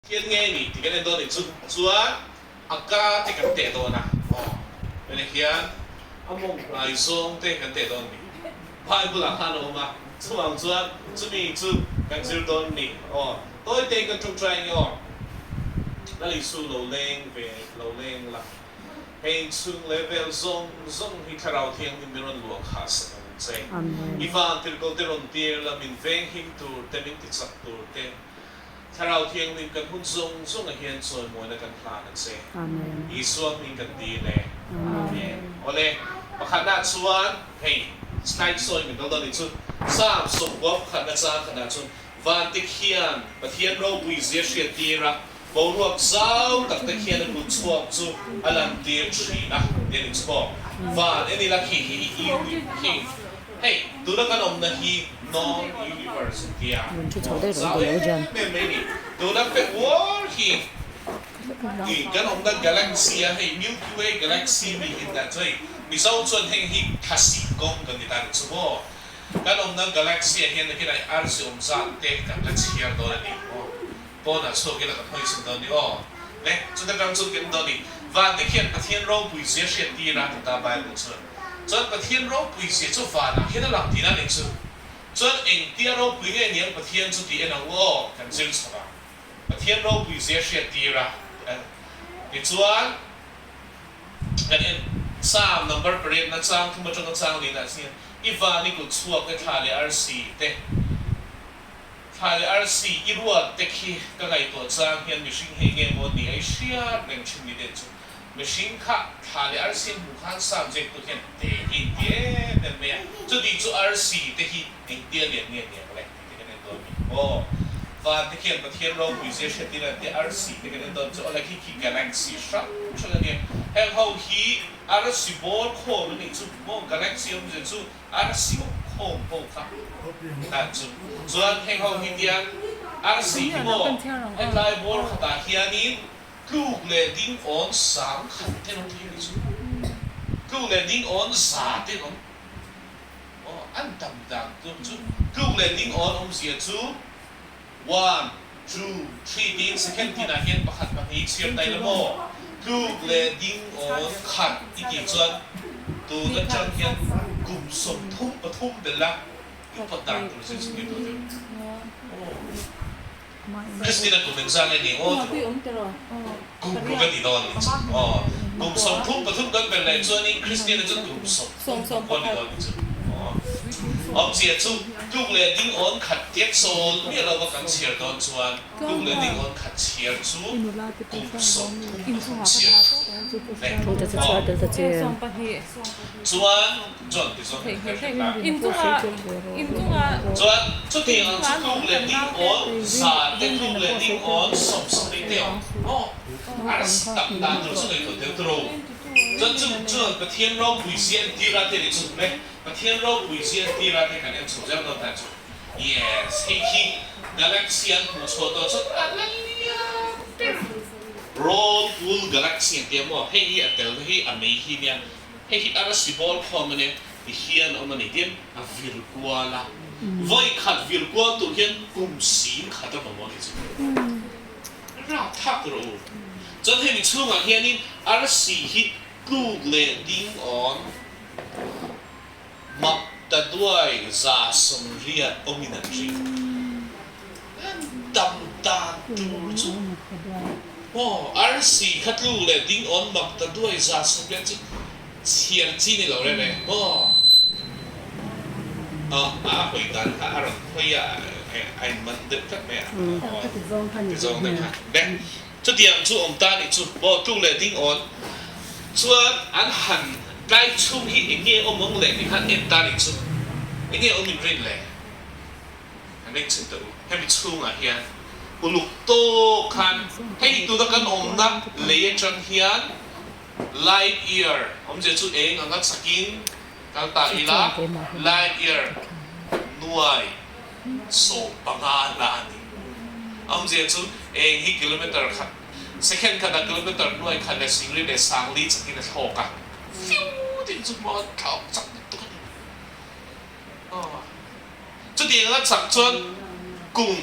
Thian nge ni tih kan en dawn nih chu chuan a ka te kan teh dawn a, aw hene hian a mawng hnai zawng te kan teh dawn ni. Bible ah khan a awm a, chuvang chuan chumi chu kan zir dawn ni, aw tawi te in kan tawngtai nge aw Lal Isu lo leng ve lo leng la, hei inchhung leh vel zawng zawng hi Thlarau Thianghlim min rawn luah khah sak ang che. I vantirhkoh te rawn tir la, min venghim tur te, min tichak tur te, Thlarau Thianghlim kan hun zawng zawngah hian chawimawina kan hlan a che. Isua hming kan dil e. Amen. Awle, pakhatna chuan hei slide sawi min lo dawn nih chu Psalm 90 pakhatna chang khatah chuan Vantik hian Pathian ropui zia hriat tir a, boruak zau tak te khian a kut chhuak chu a lantir thin a, ti a ni chu maw? Van en ila khi hi i khi. Hei, tuna kan awmna hi known universe an tia, maw zau em em mai ni. Tuna pek uar hi i kan awmna galaxy a, hei Milky Way galaxy mi hi dah chu hei Mizo chuan heng hi thlasik kawng kan ti ta ni chu maw. Kan awmna galaxy ah hian nakinah arsi awm zat te kan la chhiar dawn a ni maw. Pawnah chhuak ila kan hawi chhun dawn ni aw. Le, chuta tang chuan kan dawn ni. Vante khian Pathian ropui zia hriat tir a ti ta Bible chuan. Chuan Pathian ropui zia chu vanah hian a lang tihna a nih chu. Chuan engtia ropui nge niang Pathian chu tih en ang u aw, kan zir chho ang. Pathian ropui zia hriat tir a tichuan kan en Psalm number pariatna chang thum atanga chang lihna hian i van i kut chhuak te thla leh arsi te Thla leh arsi i ruat te khi ka ngaihtuah chang hian mihring hi enge maw ni a i hriat reng thin ni den chu mihring kha thla leh arsi an hmuh khan subject tu hian te hi in ti em em mai a chuti chu arsi te hi engtia lian nge niang le tih te kan en dawn mi aw van te khian Pathian ropui zia hriat tir an tia arsi te kan en dawn chu awle khi khi galaxy hrang hrang ania heng ho hi arsi bawr khawm anih chu maw galaxy awmzia chu Arsi awm khawm ho kha dan chu chuan heng ho hi tiang arsi hi maw hetlai bawr khatah hianin tluk leh ding awn sang khat ten awm thei a nih chu. Tluk leh ding awn za ten awm aw an tam dan tur chu tluk leh ding awn awmzia chu one two three tiin second tinah hian pakhat pahnih chhiar ta ila maw tluk leh ding awn khat i tih chuan tun atang hian kum 33 bel a i upat dan tur zir chhung i duh deuh aw Christina kum engzah nge ni aw tiraw kum ruk a ni dawn ni chu aw kum 33 kan bel leh chuanin Christina chu kum 34 ni dawn ni chu aw. Awmzia chu tluk leh ding awn khat tiak sawl miah lova kan chhiar dawn chuan tluk leh ding awn khat chhiar chu kum 33 chhiar leh aw chuan chuan ti zawng kan hre ta. Chuan chutiang ang chu tluk leh ding awn za te tluk leh ding awn 70 te awm aw arsi tam dan tur chu ngaihtuah tel turu chuan chung chuan Pathian ropui zia entir a te nih chu le. Pathian ropui zia tira te kan en chho zel dawn ta chu. Yes, hei khi galaxy an hmuh chhuah tawh chuan a la lian ber. Roll Pool Galaxy an tia maw? Hei hi a tel na hi a mei hi nia. Hei hi arsi bawr khawm a nia. Ti hian a awm a ni. Tin, a vir kual a. Vawi khat vir kual tur hian kum sing khat a mamawh a ni chu. Rapthlak rawh u. Chuan hemi chhungah hianin arsi hi tluk leh ding awn. Mak ta duai 80 awmin an ring. An dam dan tur chu maw arsi kha tluk leh ding awn mak ta duai 80 chu chhiar chi ni lo reng reng maw? Aw a hawi dan kha a rawn hawi a a in man deuh tlat mai a aw ti zawng deuh kha le chutiang chu awm ta nih chu maw tluk leh ding awn Chuan an han tlai chhung hi eng nge awm ang le tih khan en ta nih chu eng nge awm in rin le? Han ring chhin teh u. Hemi chhungah hian uluk tawk khan hei tuna kan awmna lei atang hian light year awmzia chu eng anga chakin kal ta ila light year nuai 15 la a ni. Awmzia chu eng hi kilometer khat Second khatah kilometer nuai khat leh singri leh sangli chakin a thlawk a, fiu tiin chu hma thlawk chak lutuk a ni. Aw, chutiang a chak chuan kum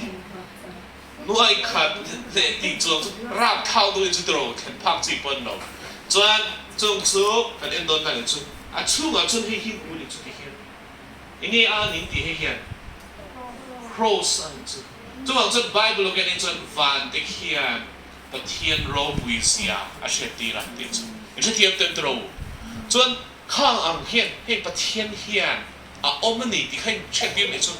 Nuai khat leh tih chuang chu rap thau deuhin chu tiro thlen phak chi pawh an lo. Chuan chung chu kan en dawn ta leh chu a chhungah chuan hei hi hmu ni chu ti hian enge a nin tih hei hian Cross a nih chu. Chuvang chuan Bible a ken in chuan van te khian Pathian ropui zia a hriattir a tih chu i hrethiam tem tiro. Chuan khang ang hian hei Pathian hian a awm a ni tih kha in hriattir nih chu.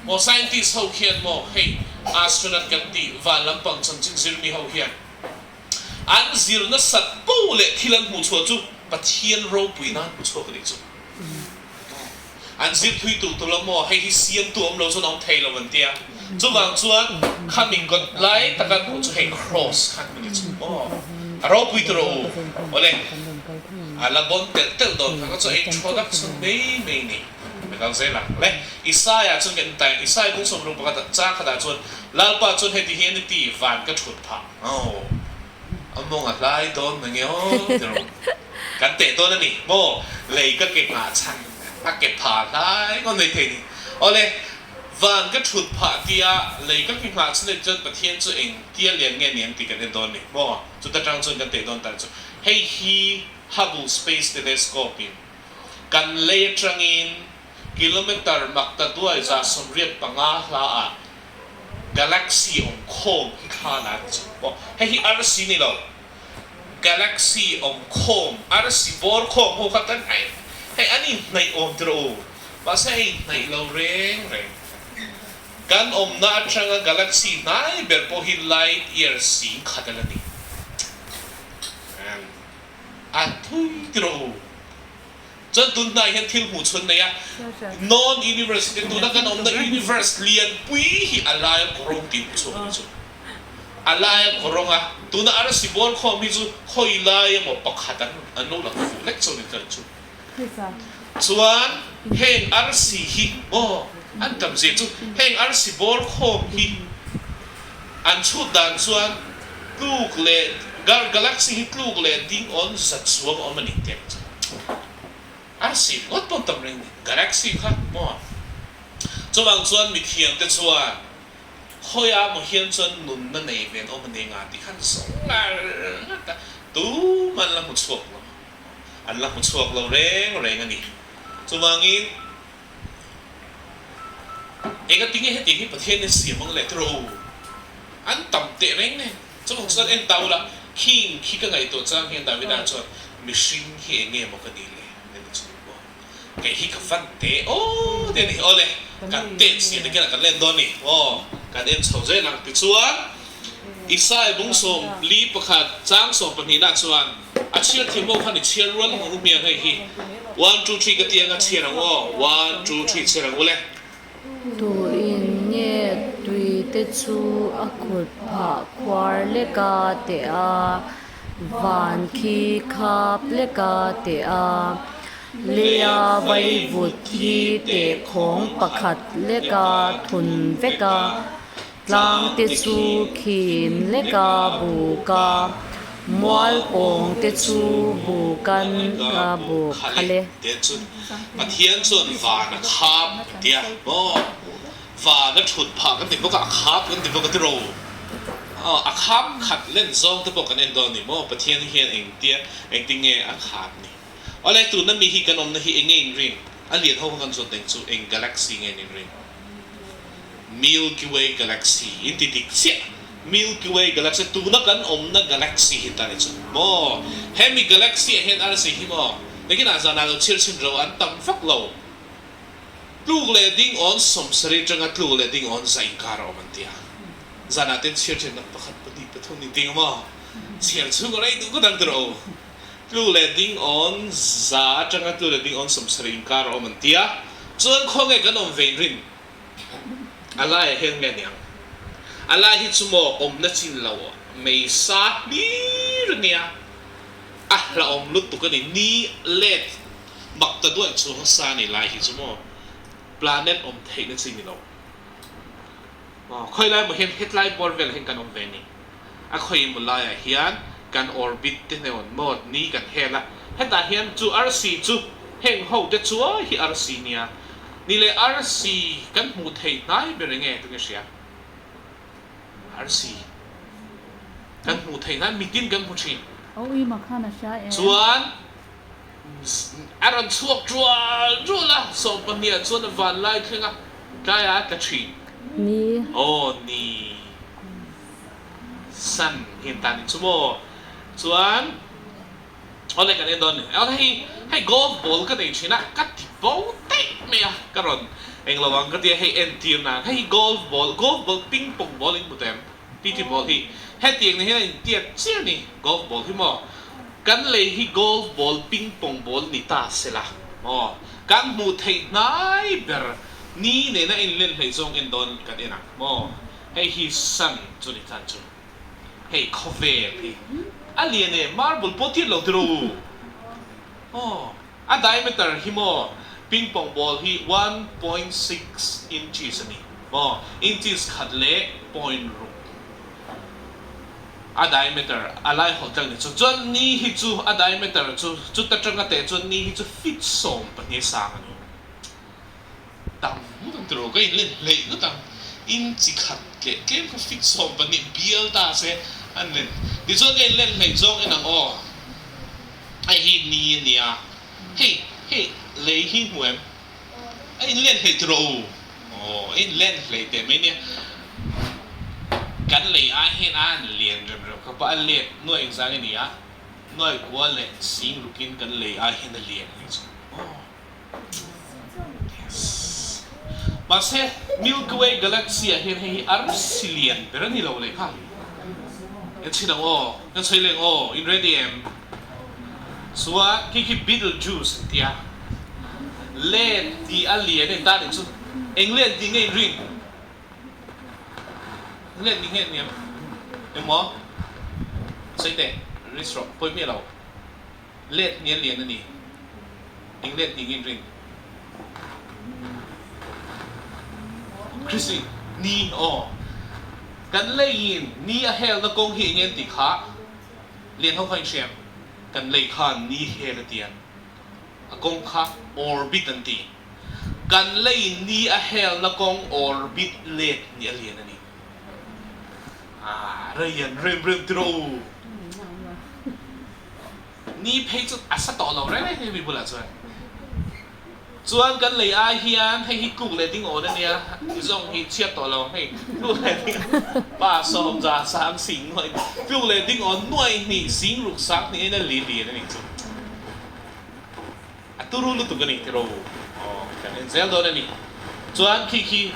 Maw scientist ho khian maw hei astronaut kan tih van lampang chanchin zirmi ho hian an zir nasat po leh thil an hmuh chhuah chu Pathian ropui nan hmu chhuak a nih chu. An zir thui tulh tulh a maw hei hi siamtu awm lo chuan a awm thei lo an tia. Chuvang chuan khami kawt lai taka an hmuh chu hei cross kha an hmu ni chu maw a ropui tur a u awle a la bawn telh telh dawn kha kha chu introduction mai mai ni. Ka kal zel ang le. Isaia chuan kan intai ang. Isaia kung 61 chang khatah chuan, Lalpa chuan heti hian i ti, van ka thut phah. Aw, a mawng a hlai dawn na nge aw ti rawh. Kan teh dawn a ni maw? Lei ka ke nghah chhan a ke pha hlai ngawt mai thei ni. Aw le, van ka thut phah tia lei ka ke nghah chhan anih chuan Pathian chu eng tia lian nge ni ang tih kan en dawn ni maw? Chuta tang chuan kan teh dawn ta chu hei hi Hubble Space Telescope in Kan lei atangin kilometre makta duai 185 hla ah galaxy awm khawm hi thla la an ti chu maw? Hei hi arsi ni lo, galaxy awm khawm, arsi bawr khawm ho kha kan hei hei an inhnaih awm tir u, mahse a inhnaih lo reng reng. Kan awmna atanga galaxy hnai ber pawh hi light year 10,000 a la ni. A thui ti rawh u. Chuan tun hnai hian thil hmuh chhun nei a, non universe te tuna kan awmna universe lianpui hi a laia kawrawng tih hmuh chhuak a ni chu. A laia kawrawng a, tuna arsi bawr khawm hi chu khawi lai emaw pakhat an an lo lang fuh lek chu a ni tlat chu. Chuan heng arsi hi maw an tam zia chu heng arsi bawr khawm hi an chhut dan chuan tluk leh galaxy hi tluk leh ding awn zat chuang awm a ni teh chu. Arsi ringawt pawh tam reng ni galaxy kha maw. Chuvang chuan mithiam te chuan khawiah maw hian chuan nunna nei ve an awm a ni nga tih khan zawng ngar ngat a, tuman la hmu chhuak lo. An la hmu chhuak lo reng reng a ni. Chuvangin, eng a tinge hetiang hi Pathian in siam ang leh tiraw u? An tam teh reng nen. Chuvang chuan en ta ula, khing khi ka ngaihtuah chang hian Davida chuan, Mihring hi eng nge maw ka nih le? A ti chu maw. Kei hi ka van teh aw te a ni. Aw le, kan tet siam te khian kan len dawn a ni. Aw, kan en chho zel ang. Tichuan, Isaiah bung 41 chang 12 nah chuan, A chhiar thiam ho khan i chhiar rual ang u hmiang hei hi. One two three ka ti anga chhiar ang u aw. One two three chhiar ang u le. Tuin nge tui te chu a kut phah khuar lek a teh a, van khi khap lek a teh a, leia vaivut hi tehkhawng pakhat lek a thun vek a. Tlang te chu khin lek a buk a, mual pawng te chu bukan a buk kha le. Te chu Pathian chuan van a khap kan ti a maw? Van a thut phah kan ti bawk a, a khap kan ti bawk a tiraw? Aw, a khap khat len zawng te pawh kan en dawn a ni maw? Pathian hian engtia engtin nge a khap ni? Awle, tuna mi hi kan awmna hi enge inring? A lian ho kha kan zawt deng chu eng galaxy nge an inring? Milky Way Galaxy in ti dik chiah. Milky Way Galaxy tuna kan awmna galaxy hi ta ni chu maw? Hemi galaxy ah hian arsi hi maw? Nakinah zanah lo chhir chhin ro an tam vak lo. Tluk leh ding awn 70 atanga tluk leh ding awn za inkar a awm an ti a. Zanah ten chhir chhin pakhat pahnih pathum in ting a maw? Chhiar chhung a rei duh ngawt ang ti rawh u. Tluk leh ding awn za atanga tluk leh ding awn 70 inkar a awm an ti a. Chuan khawnge kan awm vein rin? A laiah hian nge niang? A lai hi chu maw awmna chin lo mei sa hlir a nia, a hlauhawm lutuk a ni. Ni let mak ta duaih chuang a sa ni lai hi chu maw planet awm theihna chi ni lo. Aw khawi lai maw hian hetlai bawr velah hian kan awm ve ni. A khawi maw laiah hian kan orbit te hnewn maw ni kan hel a, hetah hian chu arsi chu heng ho te chuai hi arsi nia. Ni leh arsi kan hmuh theih hnai ber enge tunge hria? Arsi kan hmuh theih nan mitin kan hmu thin. Awi ma khan a hria em? Chuan a rawn chhuak tual tual a, sawmpahniah chuan a van lai thleng a, tlaiah a tla thin. Ni. Aw ni. Sun hi an tan chu maw? Chuan awle kan en dawn ni. Awle hei hei golf ball ka nei thin a, ka ti bo daih mai a, ka rawn eng lo ang ka tia hei entir nan hei hi golf ball, golf ball ping pong ball in hmu ta em? PT ball hi hetiang ni hian a intiat chiah a ni golf ball hi maw? Kan lei hi golf ball ping pong ball ni ta se la maw? Kan hmuh theih hnai ber ni nena inlen hleih zawng en dawn kan en ang maw? Hei hi sun chu ni tan chu. Hei khawvel hi a lian e, marble pawh tiat lo tiro u. Aw, a diameter hi maw ping pong ball hi 1.6 inches a ni maw, inches khat leh point ruk a diameter a lai hawlh tlang ni chu. Chuan ni hi chu a diameter chu chuta tanga teh chuan ni hi chu feet 12 sang a ni. Tam ngawt ang tiraw ka inlen hleih ngawt ang. In chi khat leh tlem kha fit 12 bial ta se an len. Tichuan ka inlen hleih zawng en ang aw. Hei hi ni a nia. Hei hei lei hi hmu em? A inlen hleih tiraw u? Aw a inlen hleih teh mai nia. Kan lei ai hian a an lian rem rem khawp a, a let nuaih engzang a ni a, nuaih kua leh sing rukin kan lei ai hian a lian hleih chu. Aw. Mahse, Milky Way Galaxy ah hian hei hi arsi lian ber a ni lo leh kha. En chhin ang aw, kan sawi leng aw, in ready em? Chuan khi khi Betelgeuse an ti a, let tih a lian en ta nih chu eng let tih nge in rin? Eng let tih nge ni em? Engmaw? Sawi teh, risk rawh, pawi miah lo. Let hnial lian a ni. Eng let ni nge in ring? Christy, Ni, aw. Kan leiin ni a helna kawng hi eng nge an tih kha? Lian ho kha in hriam. Kan lei khan ni hel a tian. A kawng kha orbit an ti. Kan leiin ni a helna kawng orbit let ni a lian a ni. Ah, rei an rem rem tiraw u. Ni phei chu a sa tawh lo reng reng hemi bulah chuan. Chuan kan lei ai hian hei hi tluk leh ding awn a nia, i zawng hi chhiat tawh lo ang hei tluk leh ding pa sawm za sang sing nuaih tluk leh ding awn nuaih hnih sing ruk sang hnih in a li lian a nih chu. A turu lutuk a ni tiraw u? Aw, kan en zel dawn a ni. Chuan khi khi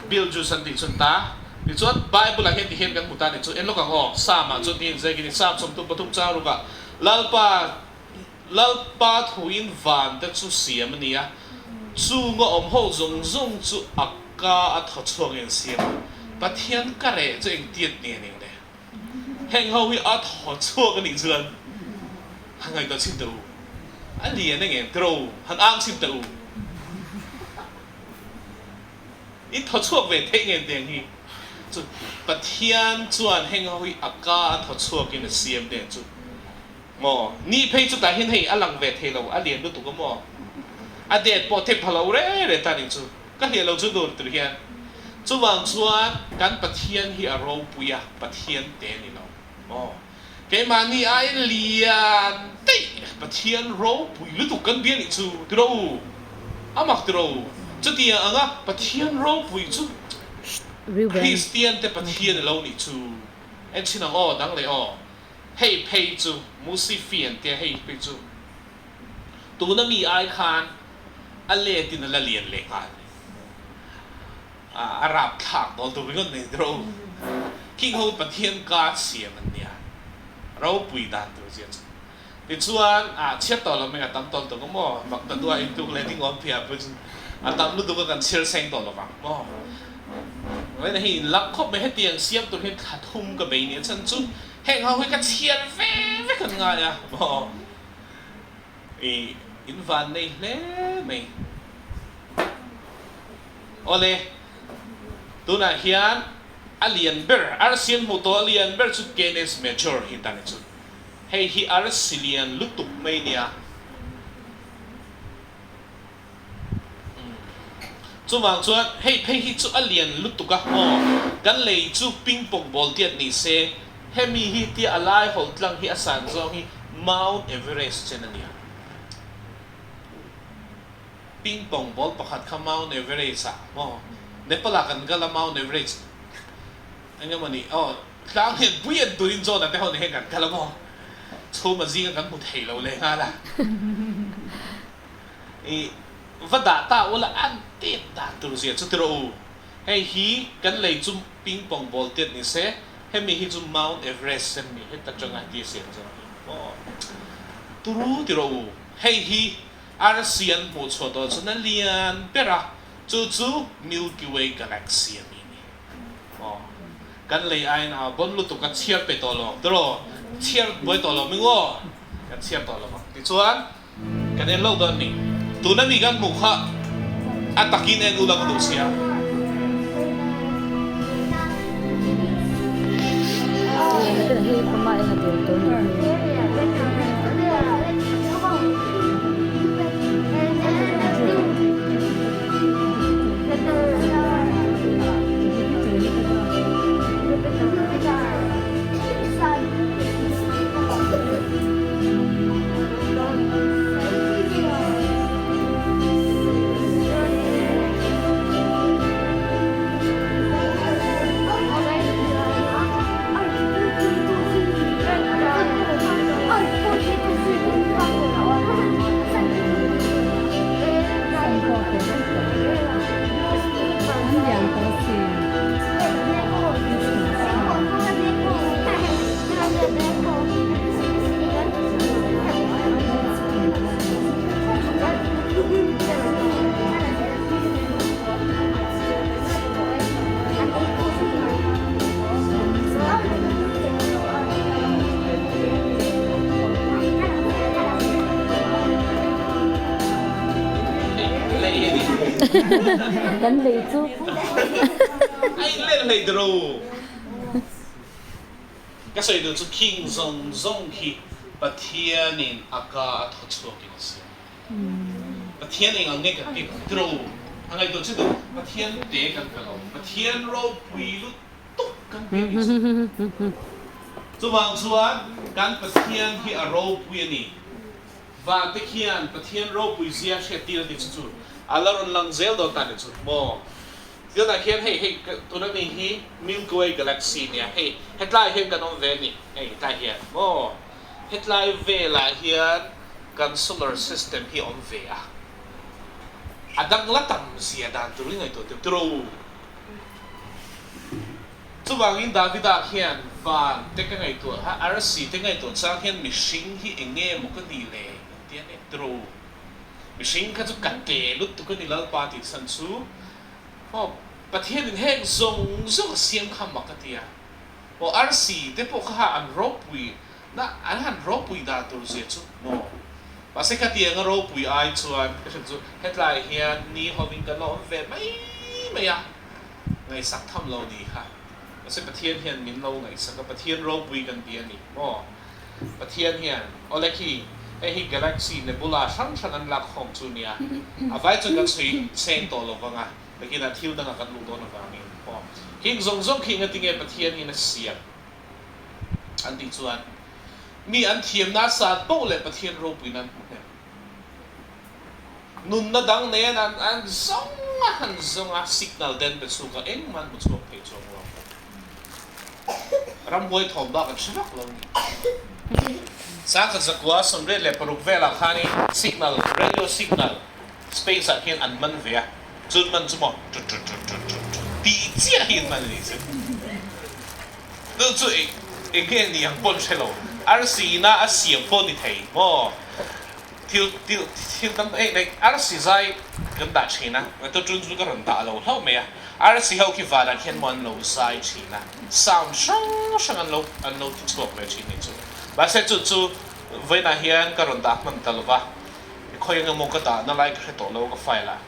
Betelgeuse an tih chhun ta. Tichuan Bible ah hian ti hian kan hmu ta a ni chu. En lawk ang aw, Psalm ah chuan ti hian zek in Psalm 33 chang ruk ah Lalpa Lalpa thuin van te chu siam a ni a, chunga awm ho zawng zawng chu a ka a thaw chhuak in siam a. Pathian ka reh chu engtiat nge ning le? Heng ho hi a thaw chhuak a nih chuan han ngaihtuah chhin teh u. A lian a ngem tiraw u, han ang chhin teh u. In thaw chhuak ve theih ngem tiang hi chu Pathian chuan heng ho hi a ka a thaw chhuak in a siam te chu maw. Ni phei chu tah hian hei a lang ve thei lo, a lian lutuk a maw. A det pawh thei pha lo re re ta nih chu. Ka hliah lo chu dur tur hian. Chuvang chuan kan Pathian hi a ropui a, Pathian te a ni lo maw? Keimahni ai lian daih Pathian ropui lutuk kan bia nih chu ti ro u, a mak ti ro u. Chutiang anga Pathian ropui chu Kristian te Pathian a lo nih chu. En chhin ang aw, dang leh aw. Hei phei chu Musifian tia hei phei chu. Tuna mi ai khan a let in a la lian leh nghal. A rap thlak dawn tur ringawt nei tiraw u. King ho Pathian ka siam an nia. Ropui dan tur zia chu. Tichuan a chhiat tawh lo mai a tam tawh lutuk a maw. Mak ta duah in tuk leh ding awm phiah pawh chu a tam lutuk a kan chhiar seng tawh lovang maw. Vawiin hei in lak khawp mai hetiang siam tur hian thla thum ka bei nia chhan chu heng ho hi ka chhiar ve vek an ngai a maw. I in van nei hle mai. Awle, tunah hian a lian ber, arsi an hmuh tawh a lian ber chu Canis Major hi ta ni chu. Hei hi arsi lian lutuk mai nia. Chuvang chuan hei phei hi chu a lian lutuk a, aw, kan lei chu ping pong ball tiat ni se, hemi hi tia a lai hawlh tlang hi a san zawng hi Mount Everest chen a nia. Ping pong ball pakhat kha Mount Everest ah maw, Nepal ah kan kal a Mount Everest eng emaw ni, aw, tlang hian pui an turin John-a te ho nen hian kan kal a maw, chhum a zinga kan hmu thei lo leh nghal a. I va dah ta ula an tet dan tur zia chu tiraw u. Hei hi kan lei chu ping pong ball tet ni se, hemi hi chu Mount Everest em ni heta tanga heti a siam zawk hi maw turu tiraw u. Hei hi arsi an hmuh chhuah tawh chuan a lian ber a, chu chu Milky Way galaxy a mi ni maw. Kan lei aiin a bon lutuk a chhiar pe tawh lo tiraw, chhiar buai tawh lo mi ngaw kan chhiar tawh lo ang tichuan. Kan en lo dawn ni. Tuna mi kan hmuh kha a takin en ula ka duh sia. Kan lei chu. Ai len hlei tiraw. Ka sawi duh chu khing zawng zawng khi Pathianin a ka a thaw chhuakin a siam. Pathian eng ang nge kan tih tiraw u? A ngaihtuah che duh, Pathian te kan pe lo, Pathian ropui lutuk kan pe ni chu. Chuvang chuan kan Pathian hi a ropui a ni. Vante khian Pathian ropui zia hriattir a ti chu chu a la rawn lang zel dawn ta ni chu maw? Tunah hian hei hei tuna mi hi Milky Way galaxy nia hei hetlai hian kan awm ve a ni hei hetlai hian maw hetlai velah hian kan solar system hi a awm ve a a dang la tam zia dan turin ngaihtuah teuh tiraw u. Chuvangin Davida khian van te ka ngaihtuah a, arsi te ngaihtuah chang hian mihring hi eng nge maw ka nih le an ti a ni tiraw. Mihring kha chu ka te lutuk a ni Lalpa tih chhan chu aw Pathianin heng zawng zawng a siam kha mak a ti a, aw arsi te pawh kha an ropui na an han ropui dan tur zia chu maw. Mahse ka tiang a ropui ai chuan ka hriat chu hetlai hian ni hovin kan la awm ve mai mai a. Ngaihsak tham lo ni kha. Mahse Pathian hian min lo ngaihsak a, Pathian ropui kan ti a ni maw? Pathian hian, Awle khi, hei hi galaxy nebula hrang hrang an lak khawm chu nia, a vai chuan kan sawi cheng tawh lo vang a, nakinah thil dangah kan luh dawn avangin maw? Heng zawng zawng khi engatinge Pathian hian a siam an tih chuan mi an thiamna san poh leh Pathian ropuina an hmu hnem. Nunna dang nen an an zawng a han zawng a, signal den pe chhuk a, engmah an hmu chhuak thei chuang lo. Ramhuai thawm bak an hre vak lo ni. Sangkhat zakua 86 velah khanin signal, radio signal, space ah khian an man ve a, chun man chu maw tut tut tut tut tut tut tih chiah hi an man a nih chu. Chu chu eng nge ni ang pawh an hre lo. Arsi ina a siam pawh ni thei maw? Thil thil thil tam tak eh arsi zai kan dah thin a, tu tun chu ka rawn dah lo hlauh mai a, arsi ho khi vanah khian maw an lo zai thin a, sound hrang hrang an lo an lo ti chhuak ve thin nih chu. Mahse chu chu vawiinah hian ka rawn dah hman ta lo va, khawi eng emaw ka dahna lai ka hre tawh lo ka file ah.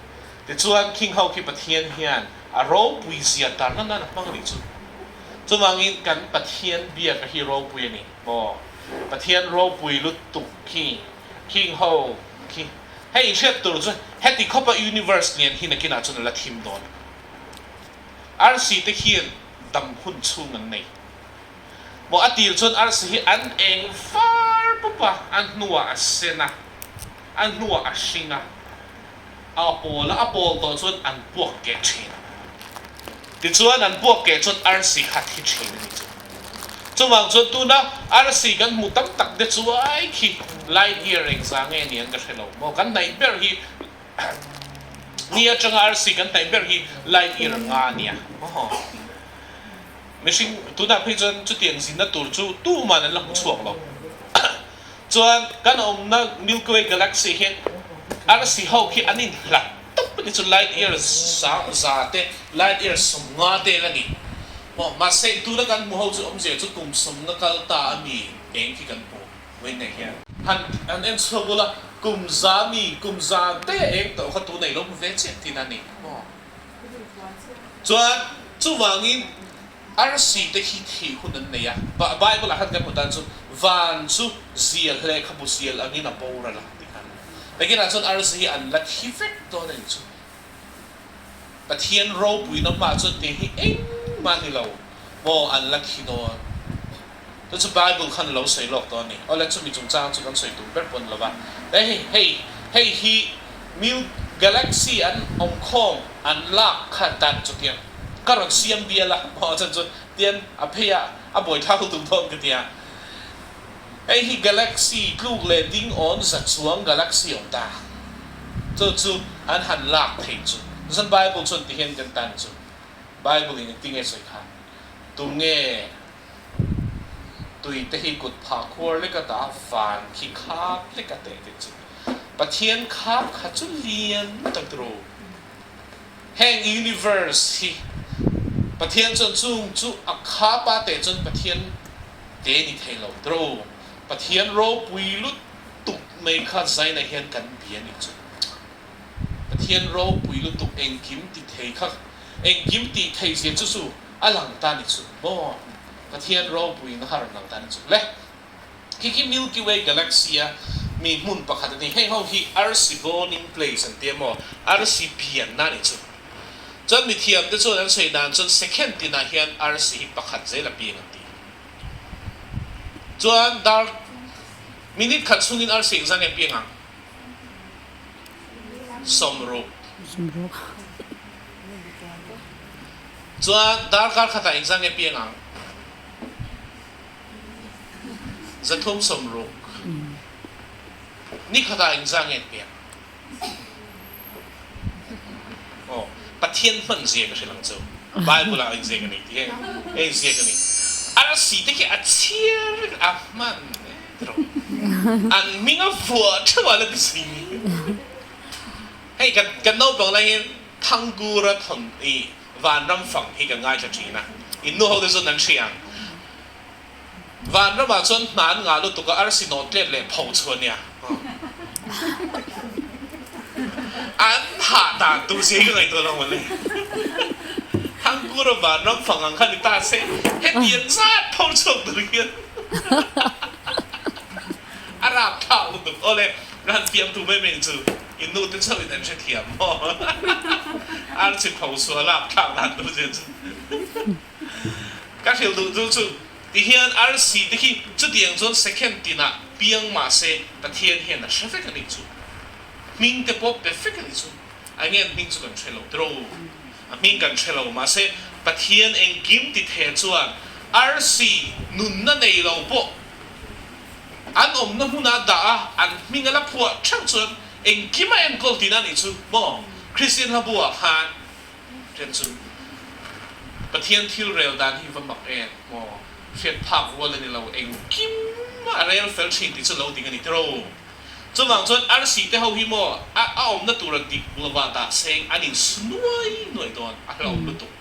Tichuan khing ho khi Pathian hian a ropui zia tarna nan a hmang a nih chu. Chuvangin kan Pathian biak a hi ropui a ni maw? Pathian ropui lutuk khi khing ho khi. Hei inhriat tur chu heti khawpa universe lian hi nakinah chuan a la thim dawn. Arsi te hian dam hun chhung an nei. Maw a tir chuan arsi hi an eng far pup a, a hnuah a sen a, a hnuah a hring a, a pawl a, a pawl tawh chuan an puak keh thin. Tichuan an puak keh chuan arsi kha a thi thin a ni chu. Chuvang chuan tuna arsi kan hmuh tam tak te chu ai khi light year engzah nge ni an ka hre lo maw, kan hnaih ber hi ni atanga arsi kan hnaih ber hi light year nga a nia maw. Mihring tunah phei chuan chutiang zinna tur chu tuman an la hmu chhuak lo. Chuan kan awmna Milky Way galaxy hian arsi ho khi an inhlat tawp a ni chu light year za te light year 50 te la ni. Maw mahse tuna kan hmu ho chu awmzia chu kum 50 kal ta a mi eng khi kan hmu vawiin hian. Han han en chhuak ula kum za mi kum za te eng tawh kha tuna i lo hmu ve chiah tihna a ni maw. Chuan chuvangin arsi te hi thih hun an nei a, Bible ah khan kan hmu tan chu van chu zial lehkhabu zial angin a boral a ti khan. Nakinah chuan arsi hi an la thi vek dawn a ni chu. Pathian ropuina hmaah chuan tih hi engmah ni lo maw an la thi dawn. Chu chu Bible khan a lo sawi lawk tawh a ni. Awle chumi chungchang chu kan sawi tum ber pawh a ni lo va. Hei hei hei hi Mil Galaxy an awmkhawm an lak kha dan chu tiang ka rawn siam bial a maw chan chu tian a phei a a buaithlak lutuk dawn ka tia. Hei hi Galaxy tluk leh ding awn za chuang Galaxy awm ta. Chu chu an han lak thei chu. Chuan Bible chuan ti hian kan tan chu. Bible in engtin nge sawi kha? Tunge tui te hi kut phah khuar lek a dah van khi khap lek a teh tih chu. Pathian khap kha chu lian tak ru. Heng universe hi Pathian chuan chung chu a khap a teh chuan Pathian te ni thei lo tru. Pathian ropui lutuk mai kha zaina hian kan bia nih chu. Pathian ropui lutuk engkim ti thei kha engkim tih thei zia chu chu a lang ta ni chu maw? Pathian ropui na har lang ta ni chu le. Khi khi Milky Way galaxy a mi hmun pakhat a ni. Heng ho hi arsi burning place an ti a maw? Arsi pianna ni chu. Chuan mithiam te chuan an sawi dan chuan second tinah hian arsi hi pakhat zel a piang an ti. Chuan dark minute khat chhungin arsi engzah nge piang ang? 60. Chuan darkar khatah engzah nge piang ang? 360. Ni khatah engzah nge piang? Aw, Pathian hman zia ka hre lang chu. Bible ah inziak a ni tih hi a inziak a ni. Arsi te khi a chhiar vek a hman e tiraw. An hming a vuah theuh a la ti si. Hei kan kan naupang lai hian Thangkura thawn i vanram fang hi ka ngaithla thin a. In nu ho te chuan an hria ang. Vanramah chuan hna an ngah lutuk a, arsi nawh tlet leh pho chu a nia. An hah dan tur zia hi ka ngaihtuah lo mawle. Thangkura vanram fang ang kha ni ta se, hetiang zat pho chhuak tur hian a rap thlak lutuk. Awle, ran fiamtu mai mai chu in nu te chauhin an hrethiam maw? Arsi pho chu a lak thlak dan tur zia chu. Ka hrilh duh chu chu ti hian arsi te khi chutiang chuan second tinah piang mah se Pathian hian a hre vek a nih chu. Hming te pawh pe vek a nih chu. A nge an hming chu kan hre lo tiraw? A hming kan hre lo mahse Pathian engkim ti the chuan arsi nunna nei lo pawh an awmna hmunah dah a an hming a la phuah theuh chuan engkim a enkawl tihna a nih chu maw? Kristian hla bu ah khan Hriat chu Pathian thil rel dan hi va mak em maw? Hriat phak rual a ni lo, engkim a rel fel thin tih chu lo ding a ni tiraw? Chuvang chuan arsi te ho hi maw a a awmna tura dik lova dah seng an insu nuai nuai dawn a hlauhawm lutuk.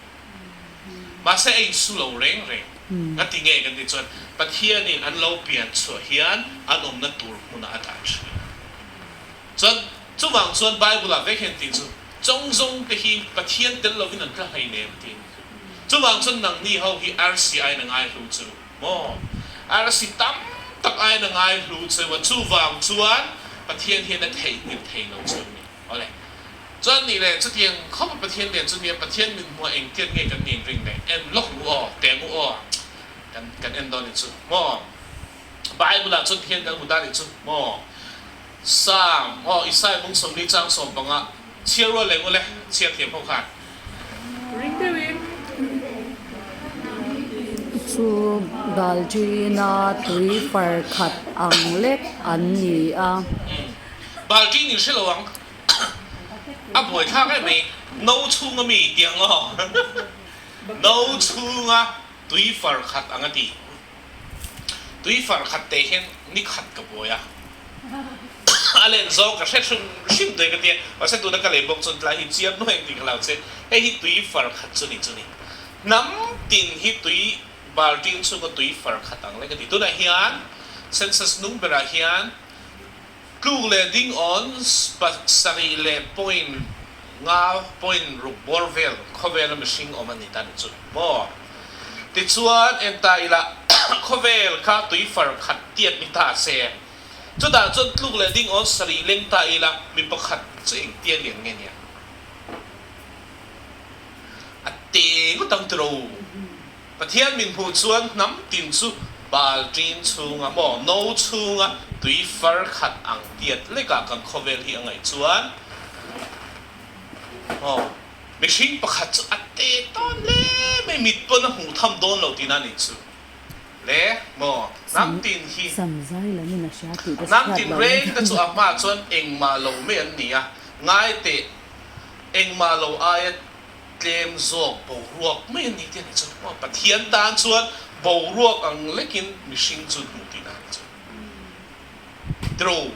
Mahse a insu lo reng reng. Nga ti nge kan tih chuan Pathianin an lo pian chhuah hian an awmna tur hmunah a dah thin. Chuan chuvang chuan Bible ah vek hian tih chu Chawng zawng te hi Pathian tel lovin an tla hlei nem ti. Chuvang chuan nangni ho hi arsi aiin a ngai hlu chu maw? Arsi tam tak aiin a ngai hlu cheu a, chuvang chuan Pathian hian a theihnghilh thei lo chu a ni. Awle. Chuan nih leh chutiang khawp a Pathian lian chu nia Pathian min hmuh a engtiat nge kan nin ring leh en lawk u aw, teng u aw kan kan en dawn ni chu maw? Bible ah chuan tihian kan hmu ta ni chu maw? Psalm aw Isaiah bung 40 chang 15 chhiar rual leng ule chhiar thiam ho khan. Ring deuhin. Chu Balṭina tui far khat ang lek an ni a. Balṭin in hre lo ang. A buaithlak em mai. No chhunga mi tih ang aw. No chhunga tui far khat ang a ti. Tui far khat teh hian ni khat ka buai a. A len zawng ka hre hrim hrim daih ka tia. Mahse tuna ka lei bawk chuan tlai hi chiar nuai ang tih ka hlau che. Hei hi tui far khat chu ni chu ni. Hnam tin hi tui baltin chhunga tui far khat ang lek a ti. Tunah hian census nung berah hian tluk leh ding awn pasarih leh point nga point ruk bawr vel khawvela mihring awm a ni ta ni chu maw? Tichuan en ta ila khawvel kha tui far khat tiat ni ta se chutah chuan tluk leh ding awn sarih leng ta ila mi pakhat chu engtia lian nge nia? A te ngawt ang tiro. Pathian min hmuh chuan hnam tin chu bal ṭin chhunga maw no chhunga tui far khat ang tiat lekah kan khawvel hi a ngaih chuan maw mihring pakhat chu a te tawn hle mai mit pawn a hmuh tham dawn lo tihna a nih chu le maw hnam tin hi hnam tin reng te chu a hmaah chuan engmah lo mai an ni a ngai teh engmah lo aia tlem zawk boruak mai a ni tih a ni chu. Pathian tan chuan boruak ang lekin mihring chu hmuh tihna a ni chu. Tiro,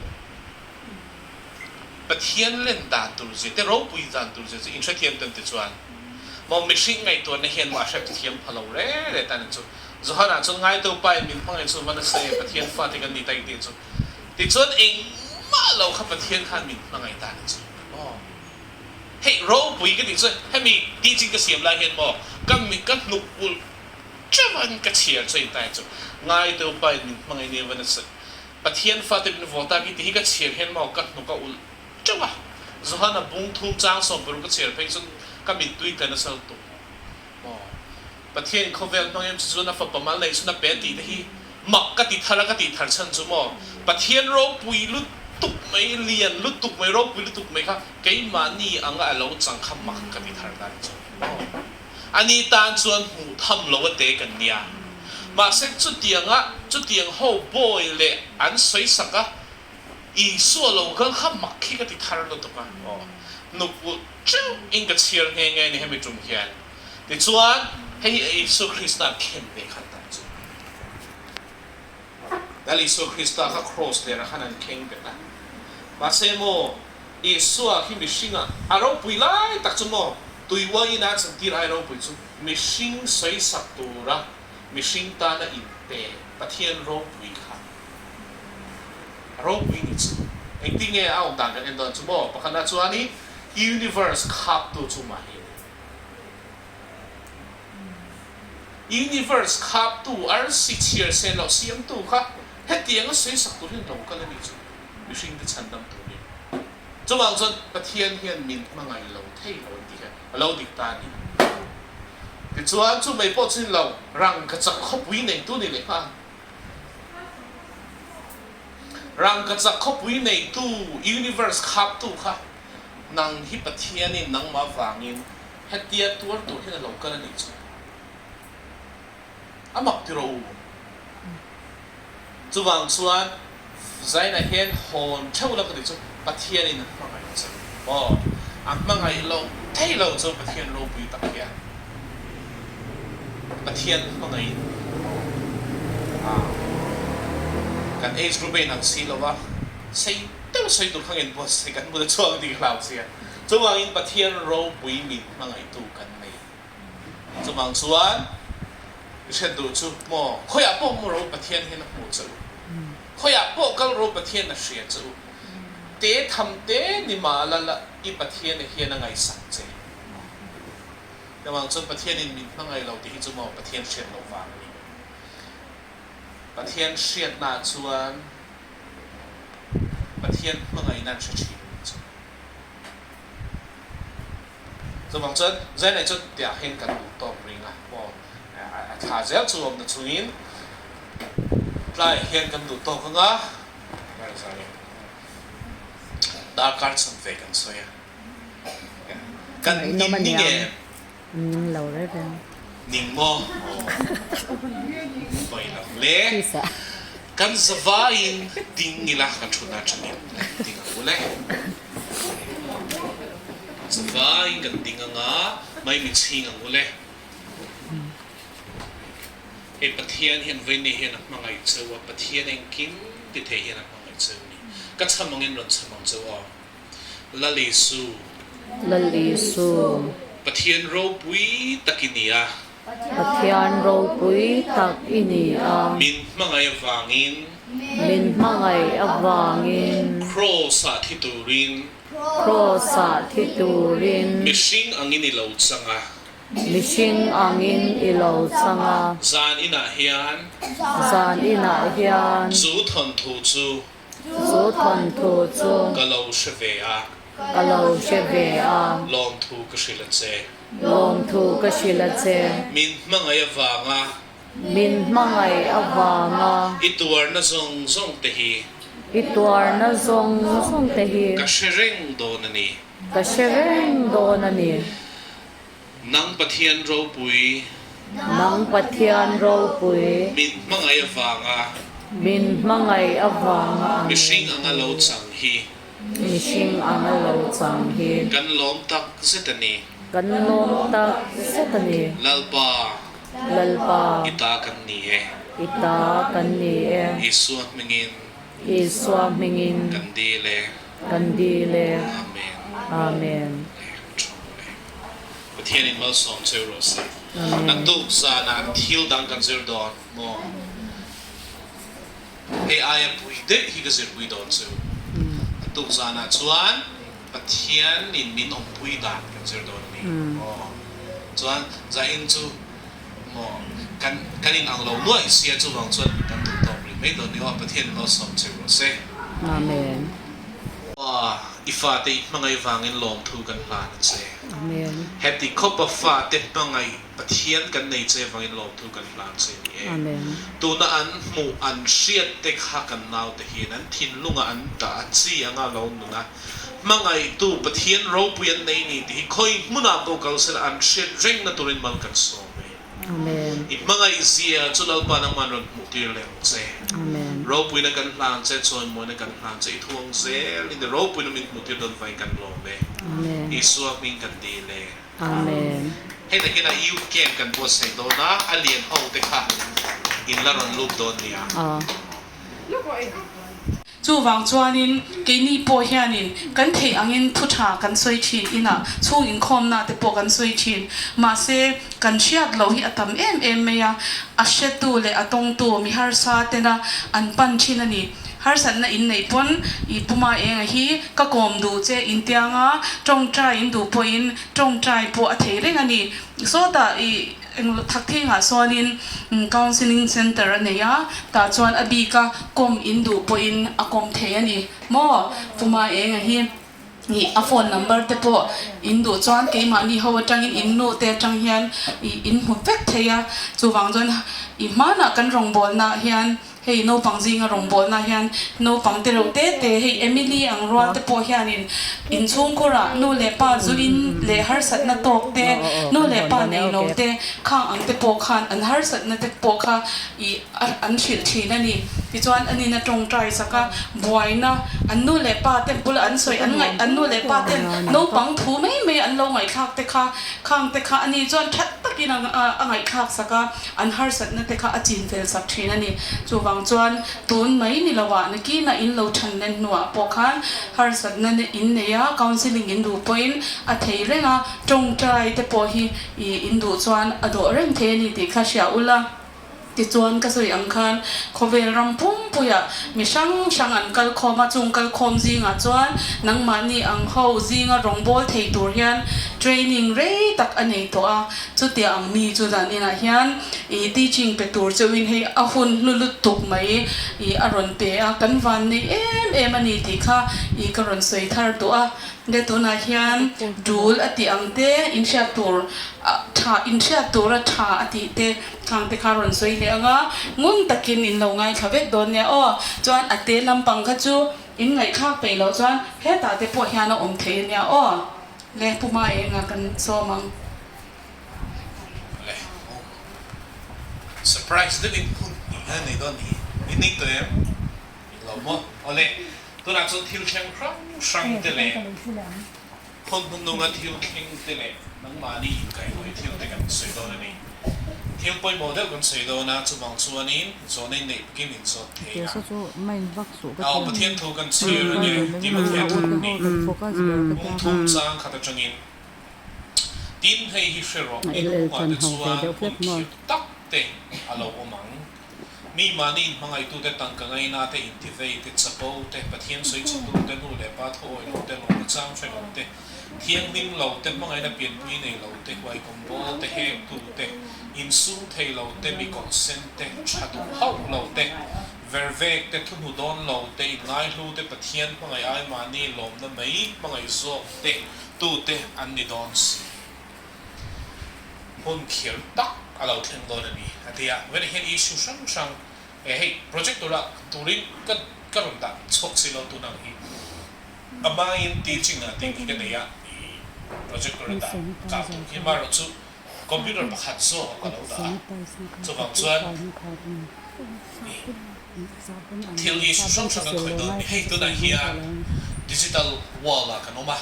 Pathian len dan tur zia te, ropui dan tur zia chu inhrethiam tan te chuan maw mihring ngaihtuahna hian maw a hrethiam pha lo re re ta a ni chu. Johana chuan ngaito pa in min hmangaih chu van a sawi e, Pathian fate kan ni ta i tih chu. Tichuan engmah lo kha Pathian khan min hmangaih ta a ni chu. Aw. Hei ropui ka tih chuan hemi teaching ka siam lai hian maw ka mit ka hnuk ulh teuh ka chhiar chu intai chu ngai deuh pa in min hmangaih nia va nasa Pathian fate min vaw tak i tih hi ka chhiar hian maw ka hnuk a ulh teuh a Johana bung thum chang 16 ka chhiar phei chuan ka mittui tla nasa lutuk maw Pathian khawvel hmang em chu chuan a fapa mal neih chhun a pe tih te hi mak ka ti thar a ka tih thar chhan chu maw Pathian ropui lutuk mai lian lutuk mai ropui lutuk mai kha keimahni anga a lo chang kha mak ka ti thar dan chu maw ani tan chuan hmuh tham lo a te kan nia mahse chutianga chutiang ho bawi leh an sawi sak a Isua lo kal kha mak khi ka ti thar lutuk a aw nuk ulh teuh in ka chhiar nghe nghe ni hemi tum hian. Tichuan, hei hi Isua Krista khen ve khan tak chu. Lal Isua Krista kha kraws lerah khan an kheng bet a. Mahse maw, Isua khi mihringa a ropui lai tak chu maw, tui uaiin a chantir ai ropui chu mihring sawisak tura mihring tana inpe Pathian ropui kha a ropui ni chu. Engtin nge a awm dan kan en dawn chu maw? Pakhatna chuan i universe khaptu chu mah hi a ni. Universe khaptu, arsi chhiar sen loh siamtu kha hetianga sawisak tur hian lo kal a nih chu, mihringte chhandam turin. Chuvang chuan Pathian hian min hmangaih lo thei lo an tih hian a lo dik ta a ni. Tichuan chu mai pawh chin lo, rangkachak khawpui neitu ni leh nghal. Rangkachak khawpui neitu, universe khaptu kha Nang hi Pathianin nangmah vangin hetia tuar tur hian a lo kal a nih chu. A mak ti rawh u. Chuvang chuan Zaina hian hawn theuh lo ka ti chu Pathianin a hmangaih che maw? A hmangaih loh thei lo chu Pathian ropui tak hian Pathian hmangaihin kan age group a inang si lo a, sei deuh sawi tur kha ngen pawh se kan bula chhuak ding hlau sia. Chuvangin Pathian ropui min hmangaihtu kan nei. Chuvang chuan i hriat duh chu maw khawiah pawh maw ro Pathian hian a hmuh che u. Khawiah pawh kal ro Pathian a hria che u. Te tham te ni mah la la i Pathian hian a ngaihsak che. Chuvang chuan Pathianin min hmangaih lo tih hi chu maw Pathian hriat loh vang a ni. Pathian hriatnaah chuan. Pathian hmangaihna an hre thin a nih chu. Chuvang chuan Zainai chu tiah hian kan duh tawk ring a, maw a thla zel chu awmna chungin tlaiah hian kan duh tawk anga darkar chhan ve kan sawi a, kan ning ning em? Ning lo reng reng. Ning maw? Pawi lo hle. Kan zavaiin ding ila kan thutna atangin ding ang u le. Zavaiin kan ding anga mai mi chhing ang u le. Hei Pathian hian vawiin hian a hmangaih cheu a, Pathian engkim ti thei hian a hmangaih cheu a ni. Ka chham angin rawn chham ang cheu aw. Lal Isu. Lal Isu. Pathian ropui tak i ni a. Pathian ropui tak i ni a. Min hmangaih avangin. Min hmangaih avangin. Kraws-ah thi turin. Kraws-ah thi turin. Mihring angin i lo chang a. Mihring angin i lo chang a. Zan inah hian. Zan inah hian. Chu thawnthu chu. Chu thawnthu chu. Ka lo hre ve a. Ka lo hre ve a. Lawmthu ka hrilh a che. Lawmthu ka hrilh a che. Min hmangaih avanga. Min hmangaih avanga. I tuarna zawng zawng te hi. I tuarna zawng zawng te hi. Ka hre reng dawn a ni. Ka hre reng dawn a ni. Nang Pathian ropui. Nang Pathian ropui. Min hmangaih avanga. Min hmangaih avanga. Mihring anga lo chang hi. Mihring anga lo chang hi. Kan lawm tak zet a ni. Kan lawm tak zet a ni. Lalpa. Lalpa. I ta kan ni e. I ta kan ni e. Isua hmingin. Isua hmingin. Kan dil e. Kan dil e. Amen. Amen. Pathian in malsawm cheu rawh se. Naktuk zanah thil dang kan zir dawn maw? Hei aia pui deuh hi ka zirpui dawn chu. Naktuk zanah chuan Pathian in min awmpui dan kan zir dawn a ni maw? Chuan zain chu maw kan kan in ang lo nuaih sia chuvang chuan kan duh tawk rih mai dawn ni aw. Pathian in malsawm cheu rawh se. Amen. Aw, i fate i hmangaih vangin lawmthu kan hlan a che. Amen. Heti khawpa fate hmangaih Pathian kan nei che vangin lawmthu kan hlan che ni e. Amen. Tuna an hmuh an hriat te kha kan naute hian an thinlungah an dah a chi anga lo nun a. Hmangaihtu Pathian ropui an nei ni tih hi khawi hmunah pawh kal sela an hriat rengna turin mal kan sawm e. Amen. I hmangaih zia chu Lalpa nangman rawn hmuh tir leh ang che. Amen. Ropuina kan hlan che, chawimuaina kan hlan che, i thuang zel in ropuina min hmuh tir dawn vain kan lawm e. Amen. Isua hming kan dil e. Amen. Hei takin a youth camp kan buatsaih dawn a, a lian ho te kha in la rawn lut dawn nia. Aw. Chuvang chuanin keini pawh hianin kan theih angin thu tha kan sawi thin, inah chhung inkhawmna te pawh kan sawi thin. Mahse, kan hriat loh hi a tam em em mai a, a hretu leh a tawngtu mi harsa tena an pan thin a ni. Harsatna in neih pawn i puma enga hi ka kawm duh che intianga tawngtai in duh pawhin tawngtai pawh a thei reng a ni. Sawtah i. Englo thak thengah sawnin counselling centre a nei a, tah chuan a bika kawm in duh pawhin a kawm thei a ni maw? Puma enga hi ih a phone number te pawh in duh chuan keimahni ho atangin in nu te atang hian ih in hmu vek thei a, chuvang chuan ih hmanah kan rawngbawlnaah hian Hei naupang zinga rawngbawlna hian naupang te reuh te te, hei Emily ang rual te pawh hianin inchhungkhurah nu leh pa zu in leh harsatna tawk te, nu leh pa nei lo te khang ang te pawh khan an harsatna te pawh kha ih an hrilh thin a ni. Tichuan an in a tawngtai sak a, buaina an nu leh pa te bula an sawi an ngaih an nu leh pa ten naupang thu mai mai an lo ngaihthlak te kha khang te kha ani chuan that takin a ngaihthlak sak a. An harsatna te kha a chin fel sak thin a ni. Chuvang chuan tun mai ni lovah nakinah in lo than len hnuah pawh khan harsatna in nei a, counselling in duh pawhin a thei reng a, tawngtai te pawh hi in duh chuan a dawh reng thei a ni tih kha hria ula. Tichuan ka sawi ang khan khawvel ram pumpuiah mi hrang hrang an kal khawm a, chung kal khawm zingah chuan nangmahni ang ho zinga rawngbâwl thei tur hian. Training rei tak a nei tawh a, chutia ang mi chu zan inah hian ih teaching pe tur cheuhin hei a hun hlu lutuk mai ih a rawn pe a, kan van nei em em a ni tih kha ih ka rawn sawi thar duh a. Le tunah hian tul a tih ang te, inhriat tur a tha inhriat tura tha a tih te khang te kha rawn sawi leh ang a, ngun takin in lo ngaithla vek dawn nia aw. Chuan a te lampang kha chu in ngaihthlak peih loh chuan hetah te pawh hian a awm thei a nia aw. Le Pu Maenga kan sawm ang. Le aw. Surprise deuhin hun hnih hian nei dawn ni. In nei tawh em? Lo maw? Awle, tunah chuan thil thleng hrang hrang te leh khawn hnuhnunga thil thleng te leh nangmahni inkaihhnawih thil te kan sawi dawn a ni. Thil pawimawh deuh kan sawi dawn a, chuvang chuanin zawhna inneih pakin inzawt thei a. Aw, Pathian thu kan chhiar a nia, Timothea thu hnih, bung thum chang khat atangin. Tin, hei hi hre rawh, i hnungah te chuan hun khirh tak te a lo awm ang. Mi mahni inhmangaihtute, tangka ngainate, intiveite, chapote, Pathian sawichhetute, nu leh pa thuawi lote, lawmna chang hre lote, thianghlim lote, hmangaihna pianpui nei lote, huaikawm bawlte, hektute, insum thei lote, mi kawlhsente, tha duh hauh lote, vervekte, thuhnu dawn lote, inngaihlute, Pathian hmangaih ai mahni lawmna mai hmangaih zawkte tute an ni dawn si. Hun khirh tak a lo thleng dawn a ni, a ti a. Vena hian issue hrang hrang eh hei project tura turin ka ka rawn dah chhuak si lo tun ang hi a hmain teaching ah tih hi ka nei a, ih project tura dah kah tur hi amaherawhchu computer pakhat zawk ah ka lo dah a, chuvang chuan ih thil issue hrang hrang kan khawih dawn a ni. Hei tunah hian digital world ah kan awm a.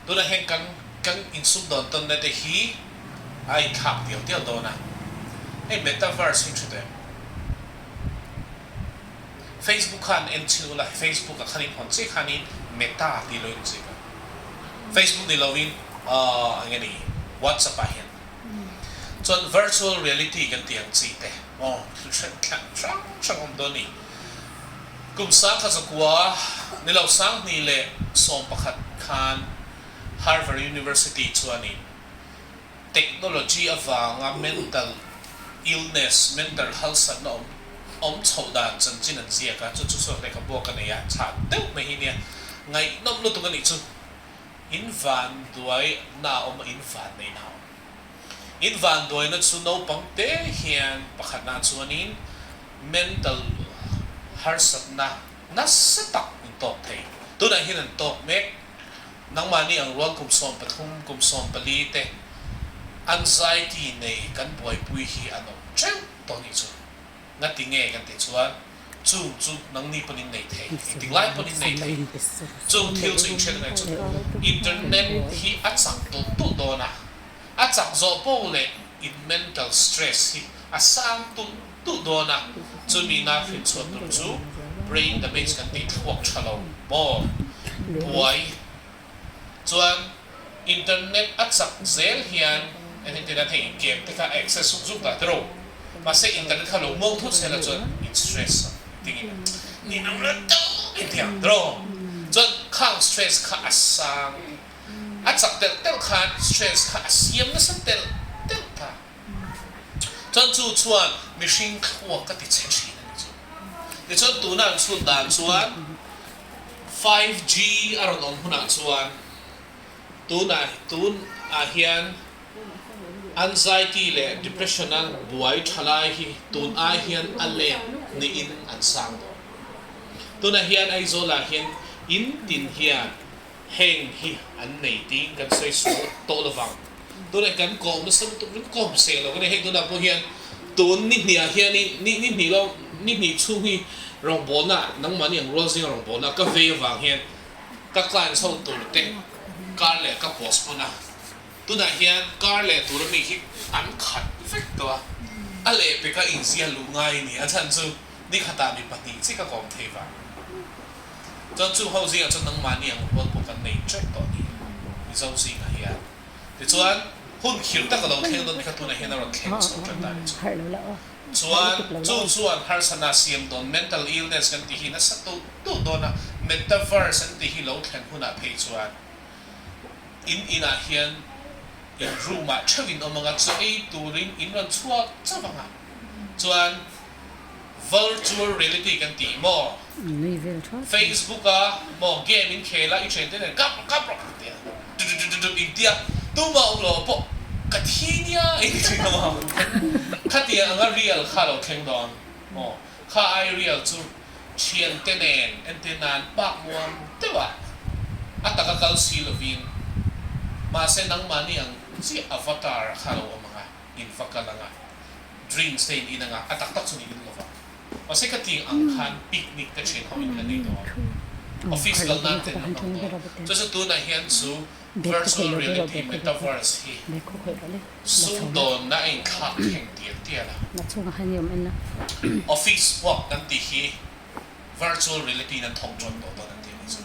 Tunah hian kan kan insumdawn tawnna te hi a inthlak tial tial dawn a, hei metaverse hi thu em? Facebook khan en chhin ula, Facebook ah khan in hawn chiah khanin meta tih lo in ziak a, Facebook ni lovin aw eng nge ni WhatsApp ah hian chuan virtual reality kan tih ang chi te aw thil hrang hrang awm dawn a ni. Kum 1900 ni lo 2011 khan Harvard University chuanin technology avanga mental illness, mental halsatna awm awm chhoh dan chanchin an ziak a, chu chu saw lehkhabu a ka nei a, chhah deuh mai hi nia, ngaihnawm lutuk a nih chu. In vanduai na a awm a, in vanneihna a awm. In vanduaina chu naupang te hian pakhatna chuanin mental harsatna nasa tak in tawk thei. Tunah hian an tawk mek. Nangmahni ang rual kum 13, kum 14 te anxiety nei kan buaipui hi an awm teuh tawh nih chu. Ngati nge kan tih chuan chung chu nangni pawn in nei thei, engtik lai pawn in nei thei. Chung thil chu in hriat angai chu internet hi a chak tulh tulh dawn a, a chak zawh poh leh in mental stress hi a sang tulh tulh dawn a, chumi na hrin chhuah tur chu brain damage kan tih thluak tha lo maw buai chuan internet a chak zel hian entin a hei game te kha a access zuk zuk dah tiro mahse internet kha lo muang thut sela chuan in stress ang tingin ni ang la deuh in ti ang tiro chuan khang stress kha a sang a chak telh telh khan stress kha a siam nasa telh telh ta chuan chu chuan mihring thluak ka ti chhe thin a ni chu tichuan tuna an chhut dan chuan 5G a rawn awm hunah chuan tunah tun ah hian anxiety leh depression a buai tha lai hi tun ai hian a let niin an sang dawn. Tunah hian Aizawl ah hian in tin hian heng hi an nei tiin kan sawi sual tawh lovang. Tunah kan kawm nasa lutuk ringawt kawm seh lo ka ni. Hei tunah pawh hian tun ni hnih ah hianin ni ni hnih lo ni hnih chhung hi rawngbawlna nangmahni ang rual zinga rawngbawlna ka vei avang hian ka clients ho tur te kar leh ka postpone a. Tunah hian kar leh tur ami hi an khat vek tawh a, a lehpeka inzia luh ngai a ni. A chhan chu ni khatah mi pahnih chi ka kawm thei vang. Chuan chung ho zingah chuan nangmahni ang rual pawh kan nei teuh tawh a ni Mizo zingah hian. Tichuan hun khirh tak a lo thleng dawn kha tunah hian a rawn thleng chho tan ta a ni chu. Chuan chu chuan harsatna siam dawn mental illness kan tih hi nasa tulh tulh dawn a, metaverse an tih hi lo thlen hunah phei chuan. In inah hian in room ah theuh in awm anga chaw ei turin in rawn chhuak chauh anga chuan virtual reality kan tih maw Facebook a maw game in khel a i thiante nen kap rawh kap rawh kan ti a dududududu in tia tumah awm lo pawh ka thi nia in ti thin a khatiang anga real kha lo thleng dawn maw kha ai real chu Thiante nen entir nan pak muang deuh a, a taka kal si lovin, mahse nangmahni ang chiah avatar kha lo awm ang a, in va kal ang a, drinks te in in ang a, a tak tak chu ni in lova. Mahse ka tih ang khan picnic te thian ho in la nei dawn, office kal nan te in la hmang dawn. Chu chu tunah hian chu virtual reality metaverse hi Sumdawnna a inthlak thleng tial tial a. Office work kan tih hi virtual reality in an thawk tawn tawh dawn an tih a nih chu.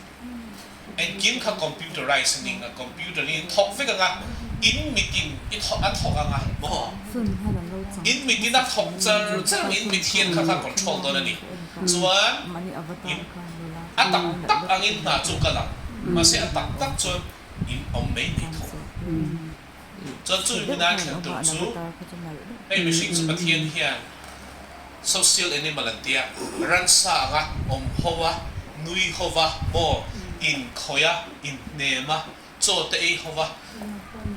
Engkim kha computerize a ning a, computer in in thawk vek ang a, in mitin i thawk a thawk ang a maw? In mitin a thawk char char ang, in mit hian kha kha control dawn a ni. Chuan in a tak tak angin hna chu kal ang, mahse a tak tak chuan in awm mai mai tho ang. Chuan chu hmina thlen tur chu hei mihring chu Pathian hian social animal an tia, ransa anga awm ho a, nui ho va, maw inkhawih a, inhnem a, chaw te ei ho va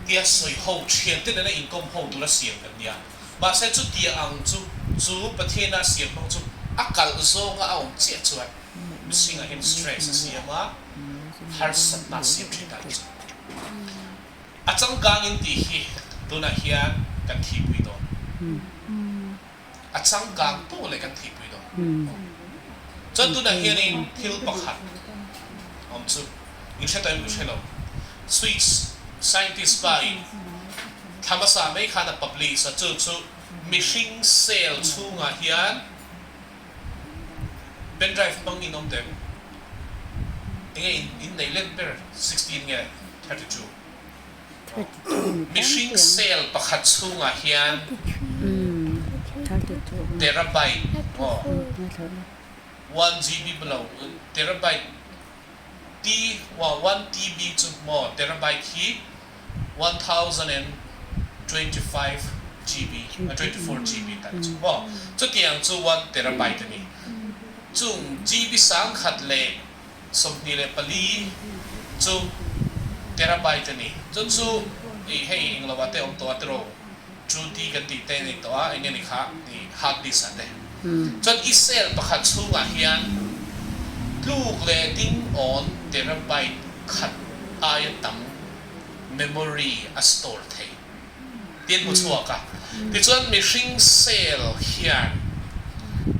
tia sawi ho thiante nena inkawm ho tura siam kan nia. Mahse chutia ang chu chu Pathiana siam hmang chu a kalh zawnga a awm chiah chuan mihringah hian stress a siam a, harsatna a siam thin ta ni chu. A changkang in tih hi tunah hian kan thihpui dawn. A changkang pawh leh kan thihpui dawn. Chuan tunah hianin thil pakhat awm chu in hre tawh em ka hre lo. Swiss scientist pa in thla hmasa mai khan a publish a, chu chu mihring cell chhungah hian Pen drive hmang in awm teh enge in in neih let ber 16 nge 32 mihring cell pakhat chhungah hian terabyte maw 1 GB lo terabyte T 1 TB chu maw terabyte hi 1025 GB, 24 GB tak chu maw? Chutiang chu one terabyte a ni. Chung GB 1024 chu terabyte a ni. Chu chu ih hei englo ah te awm tawh a tiraw? 2D kan tih te nei tawh a, eng nge ni kha ih hard disk ah te. Chuan i cell pakhat chhungah hian tluk leh ding awn terabyte khat aia tam memory a store thei tiin hmu chhuak a. Tichuan mihring cell hian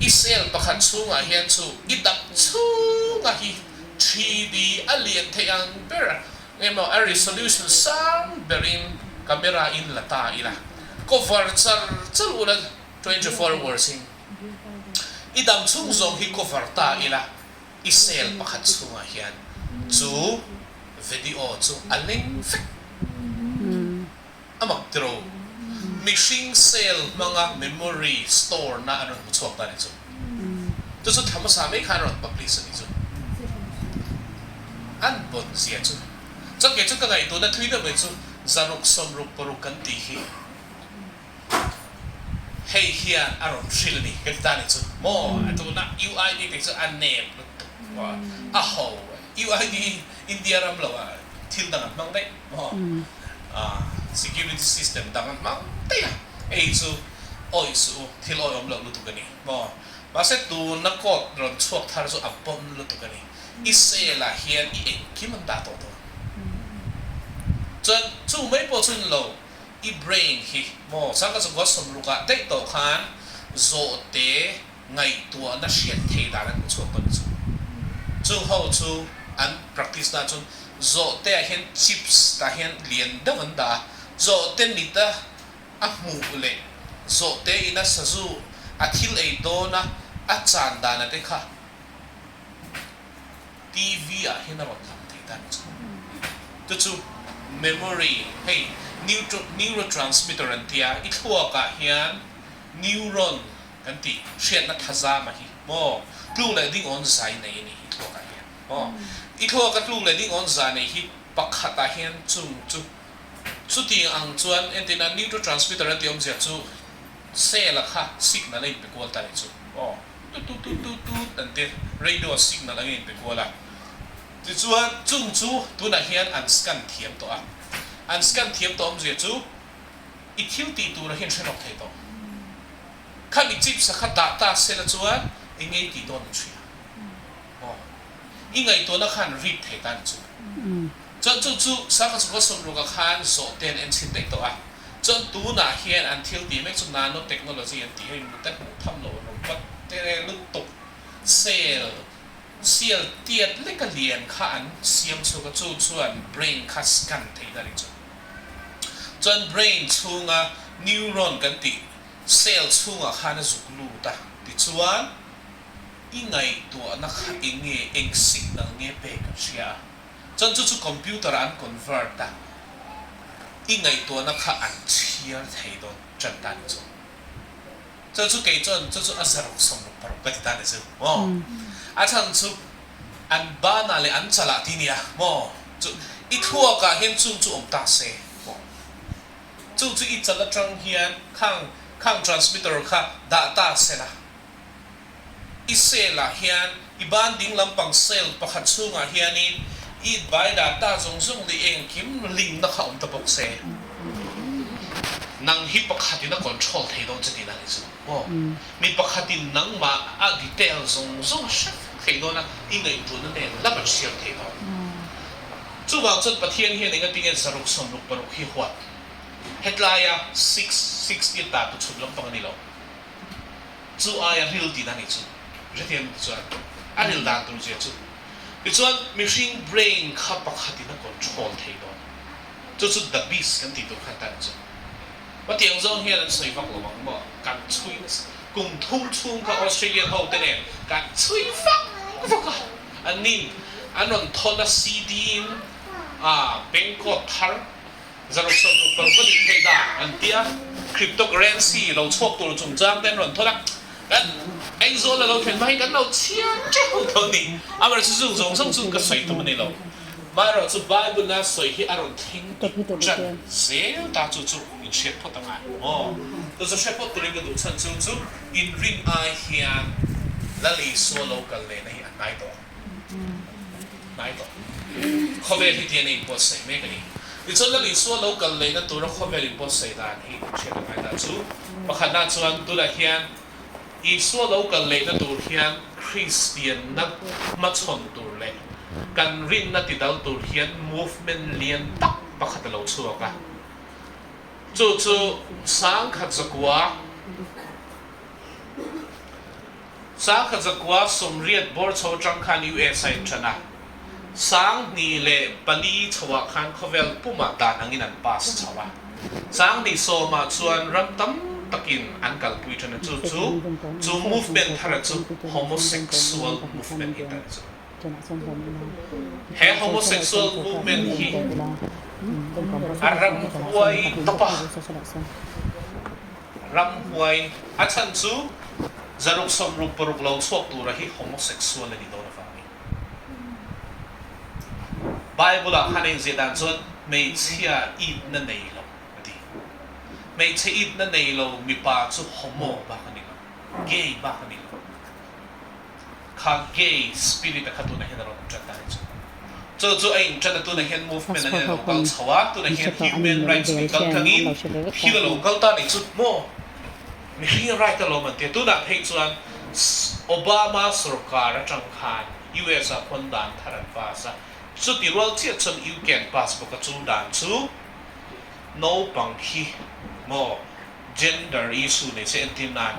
i cell pakhat chhungah hian chu i dap chhunga hi 3D a lian thei ang ber emaw a resolution sang berin camera in la ta ila cover char char ula 24 hours in i dam chhung zawng hi cover ta ila I cell pakhat chhungah hian chu video chu a leng vek a mak tiro. Mihring cell hmanga memory store na an rawn hmu chhuak ta ni chu. Chu chu thla hmasa mai khan a rawn publish a ni chu. An bawn zia chu. Chuan kei chu ka ngaihtuahna thui deuh mai chu zaruk 66 kan tih hi. Hei hian a rawn hrilh a ni ka ti ta ni chu maw a tuna UID te chu a nep lutuk maw a ho UID India ram lo ah thil dang an hmang daih maw security system dang an hmang daih a hei chu awih suh u thil awih awm loh lutuk a ni maw mahse tuna code rawn chhuak thar chu a pawn lutuk a ni i cell ah hian i engkim an dah tawh dawn chuan chu mai pawh chu ni lo. I brain hi maw sangka chungkaw 60 ah daih tawh khan zawhte ngaihtuahna hriat thei dan an hmu chhuak tawh ni chu. Chung ho chu an practice na chuan zawhte ah hian chips tah hian lian deuh an dah a, zawhte mit a a hmuh leh zawhte ina sazu a thil ei dawn a a chan dan a te kha TV ah hian a rawn lang thei ta ni chu. Chu chu memory, hei neurotransmitter an tia, i thluak ah hian neuron kan tih hriatna thazam a hi maw, tluk leh ding awn zai nei a ni i thluak ah hian maw. I thluak a tluk leh ding awn zai nei hi Pakhatah hian chung chu chuti ang chuan entirna neurotransmitter an tih awmzia chu cell a kha signal a inpe kual ta nih chu aw tut tut tut tut tut an ti radio signal ang a inpe kual a tichuan chung chu tunah hian an scan thiam tawh a an scan thiam tawh awmzia chu i thil tih tur a hian hre rawk thei tawh khami chips a kha dah ta sela chuan eng nge i tih dawn an hria. Aw. I ngaihtuahna khan read thei ta ni chu. Chuan chu chu Sangha chhungkaw sawmruka khan zawh te an en chhin daih tawh a. Chuan tunah hian an thil tih mek chu nano technology an tih hei mute hmuh tham loh an rawn buat tere lutuk cell sial tiat leka lian kha an siam chhuak a chu chuan brain kha scan thei ta ni chu. Chuan brain chhunga neuron kan tih cell chhungah khan a zuk lut a tichuan I ngaihtuahna kha eng nge, eng signal nge pek an hria a, chuan chu chu computer ah an convert a, i ngaihtuahna kha an chhiar thei dawn tan ta ni chu. Chuan chu kei chuan chu chu a zaruk 66 ka ti ta ni chu maw? A chhan chu an banah leh an chalah ti nia maw? Chu i thluakah hian chung chu awm ta se maw? Chu chu i chal atang hian khang khang transmitter kha dah ta se la. I cell ah hian i ban ding lampang cell pakhat chhungah hianin i bai data zawng zawng leh engkim link na kha awm ta bawk se. Nang hi pakhatin a control thei dawn che tihna a ni chu maw? Mi pakhatin nangmah a detail zawng zawng a hre vek thei dawn a, i ngaihtuahna nen lam a chhiar thei dawn. Chuvang chuan Pathian hian engatinge 666 hi huat? Hetlaia 660 a ta tu chhun lampang a ni lo. Chu aia ril tihna nih chu hrethiam ti chuan a ril dan tur zia chu tichuan mihring brain kha pakhatin a control thei dawn chu chu the beast kan tih tur khan tan chu hetiang zawng hian an sawi vak lo ang maw kan chhui nasa kum thum chhung kha Australian ho te nen kan chhui vak vak a an nin an rawn thawn a CD in a Bangkok thar 666 va dik theih dan an ti a, cryptocurrency lo chhuak tur chungchang te an rawn thawn a, kan Aizawl a lo thlen hma hi kan lo chhiar teuh tho a ni. Amaherawhchu chu zawng zawng chu ka sawi tum a ni lo. Amaherawhchu Bible a sawi hi a rawn thleng dik tan zel ta chu chu in hriat phawt a ngai maw? Chu chu hre phawt turin ka duh chhan chu chu inrin ai hian Lal Isua lo kal lehna hi a hnai tawh. Hnai tawh. Khawvel hi tian a inbuatsaih mek a ni. Tichuan Lal Isua lo kal lehna tura khawvel inbuatsaih dan hi hriat a ngai ta chu. Pakhatna chuan tunah hian Isua lo kal lehna tur hian Kristianna hmachhawn tur leh kan rinna tidal tur hian movement lian tak pakhat a lo chhuak a. Chu chu 1900. 1980 bawr chho atang khan US a inṭan a, 2004 chhoah khan khawvel pumah dan angin an pass chho a. 2010 ah chuan ram tam takin an kalpui ṭan a, chu chu chu movement thara chu homosexual movement hi ta ni chu. He homosexual movement hi a ramhuai tawp a. Ramhuai, a chhan chu 666 lo chhuak tura hi homosexual a ni dawn avangin. Bible ah khan a inziah dan chuan hmeichhia itna nei lo a ti. Hmeichhe itna nei lo mipa chu homo bak a ni lo, gay bak a ni lo. Kha gay spirit a kha tunah hian a rawn ṭan ta ni chu. Chu chu a inṭan a tunah hian movement angin a lo kal chho a, tunah hian human rights tih kal tlangin thil a lo kal ta ni chu maw? Mihring right alawm an ti a, tunah phei chuan Obama sorkar aṭang khan US ah khuan dan thar an pass a, chuti rual chiah chuan UK an pass bawk a, chu dan chu naupang hi maw gender issue nei se entir nan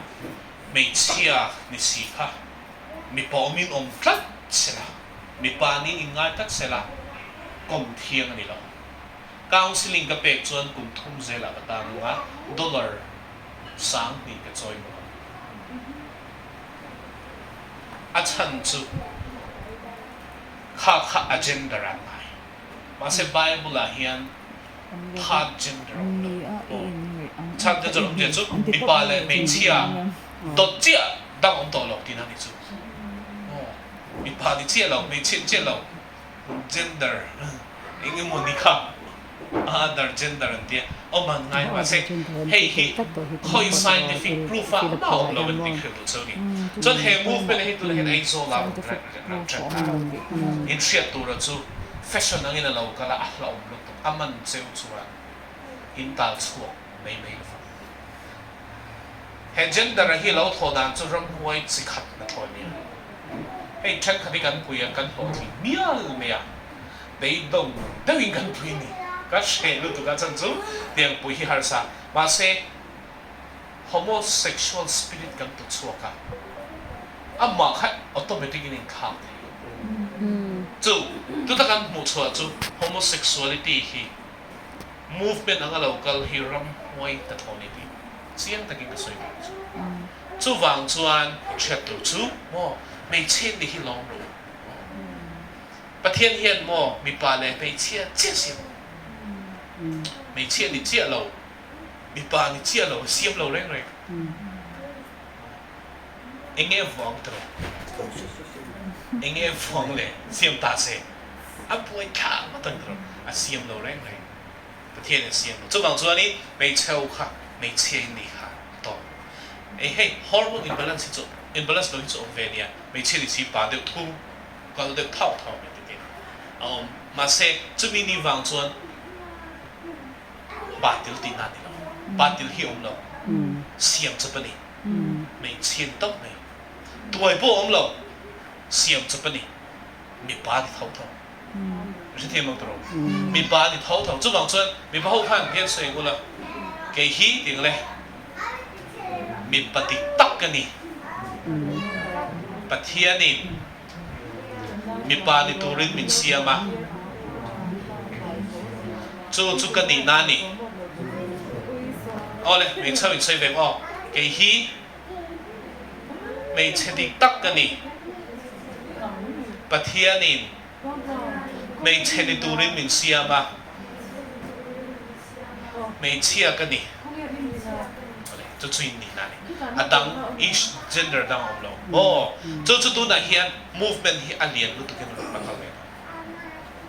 Hmeichhia ni si kha mipa awmin awm tlat sela, mipa niin inngai tlat sela, kawm thiang a ni lo. Counselling ka pek chuan kum thum zelah ka tang ang a, dollar 2000 ka chawi bawk ang. A chhan chu kha kha a gender a ngai. Mahse Bible ah hian third gender a awm lo. Aw. Third gender awm zia chu mipa leh hmeichhia dawt chiah dang awm tawh lo tihna ni chu. Aw. Mipa ni chiah lo, hmeichhia ni chiah lo, gender. Eng emaw ni kha other gender an tia awm an ngai mahse hei hi khawi scientific proof ah mah awm lo an ti hrilh duh chu a ni. Chuan he movement hi tunah hian Aizawl ah rawn ṭan ta a, inhriat tura chu fashion angin a lo kal a, a hlauhawm lutuk a man cheu chuan in tal chhuak mai mai lo vang. He gender a hi lo thawh dan chu ramhuai chi khat na thawi mai a. Hei thenkhat hi kan pui a, kan hlawhtling mial mai a, beidawng deuhin kan pui ni. Ka hreh lutuk a chan chu tiang pui hi harsa. Mahse, homosexual spirit kan tu chhuak a, amah kha automatic in inthlak thei lo. Chu, tuta kan hmuh chhuah chu homosexuality hi movement anga lo kal hi ramhuai hnathawh ni tih chiang takin ka sawi bawk chu. Chuvang chuan hriat tur chu maw hmeichhe ni hi lawm rawh u. Pathian hian maw mipa leh hmeichhia chiah siam lo. Hmeichhia ni chiah lo, mipa ni chiah lo siam lo reng reng. Eng nge vawng tawh? Eng nge vawng le siam ta se? A buai thla ngawt ang tawh. A siam lo reng reng. Pathian in siam lo. Chuvang chuanin hmeichhe ho kha hmeichhia in nih kha tawh. Ei hei hormone imbalance hi chu imbalance lo hi chu awm ve nia. Hmeichhia ni si pa deuh thum kal deuh thauh thauh mai te te a awm. Mahse chumi ni vang chuan Batil tihna a ni lo. Batil hi a awm lo. Siam chawp a ni. Hmeichhia ni tawp mai. Tuai pawh a awm lo. Siam chawp a ni. Mipa ni tho tho. Hrethiam lo tawh. Mipa ni tho tho. Chuvang chuan mipa ho khan hian sawi ula, kei hi tih le mipa dik tak ka ni. Pathianin Mipa ni turin min siam a, chu chu ka nihna a ni. Aw le, hmeichhe ho insawi ve ang aw, kei hi hmeichhe dik tak ka ni. Pathianin hmeichhe ni turin min siam a, hmeichhia ka ni. Chu chu in nihna a ni. A dang each gender dang a awm lo. Aw, chu chu tunah hian movement hi a lian lutukin a rawn la kal ve dawn.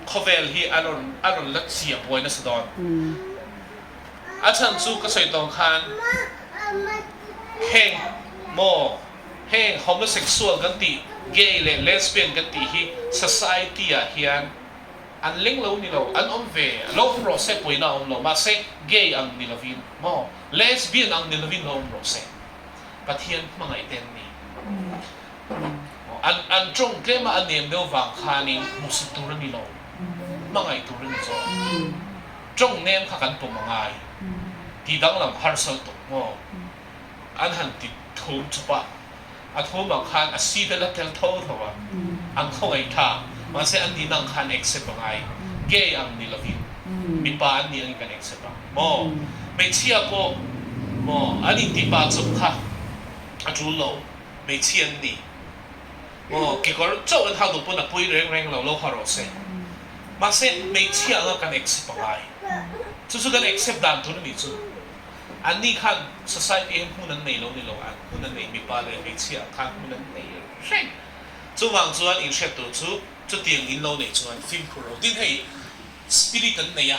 Khawvel hi a rawn a rawn la chiah buai nasa dawn. A chhan chu ka sawi tawng khan heng maw heng homosexual kan tih gay leh lesbian kan tih hi society ah hian An leng lo ni lo, an awm ve, lo awm rawh se pawina a awm lo, mahse gay ang ni lovin maw, lesbian ang ni lovin lo awm rawh se. Pathian hmangaih te an ni. An an tawng tlem a, a nem deuh vang khanin hmuhsit tur a ni lo, hmangaih tur a ni zawk. Tawng nem kha kan pawm a ngai, ti danglam harsal tuk maw, an han ti thum chawp a. A thumah khan a si vel a tel tho tho a, an khawngaih tha. Mahse an nihna ang khan accept a ngai. Gay ang ni lovin mipa an nih angin kan accept a. Maw? Hmeichhia pawh maw an intipa chawp kha a tul lo. Hmeichhia an ni. Maw? Kekawr chauh an hak duh pawn a pawi reng reng lo, lo ha rawh se. Mahse hmeichhia anga kan accept a ngai. Chu chu kan accept dan tur a nih chu. Anni khan society hian hmun an nei lo ni lo, an hmun an nei mipa leh hmeichhia ang khan hmun an nei reng. Chuvang chuan inhriat tur chu chutiang in lo neih chuan fimkhur lo tin hei spirit an nei a,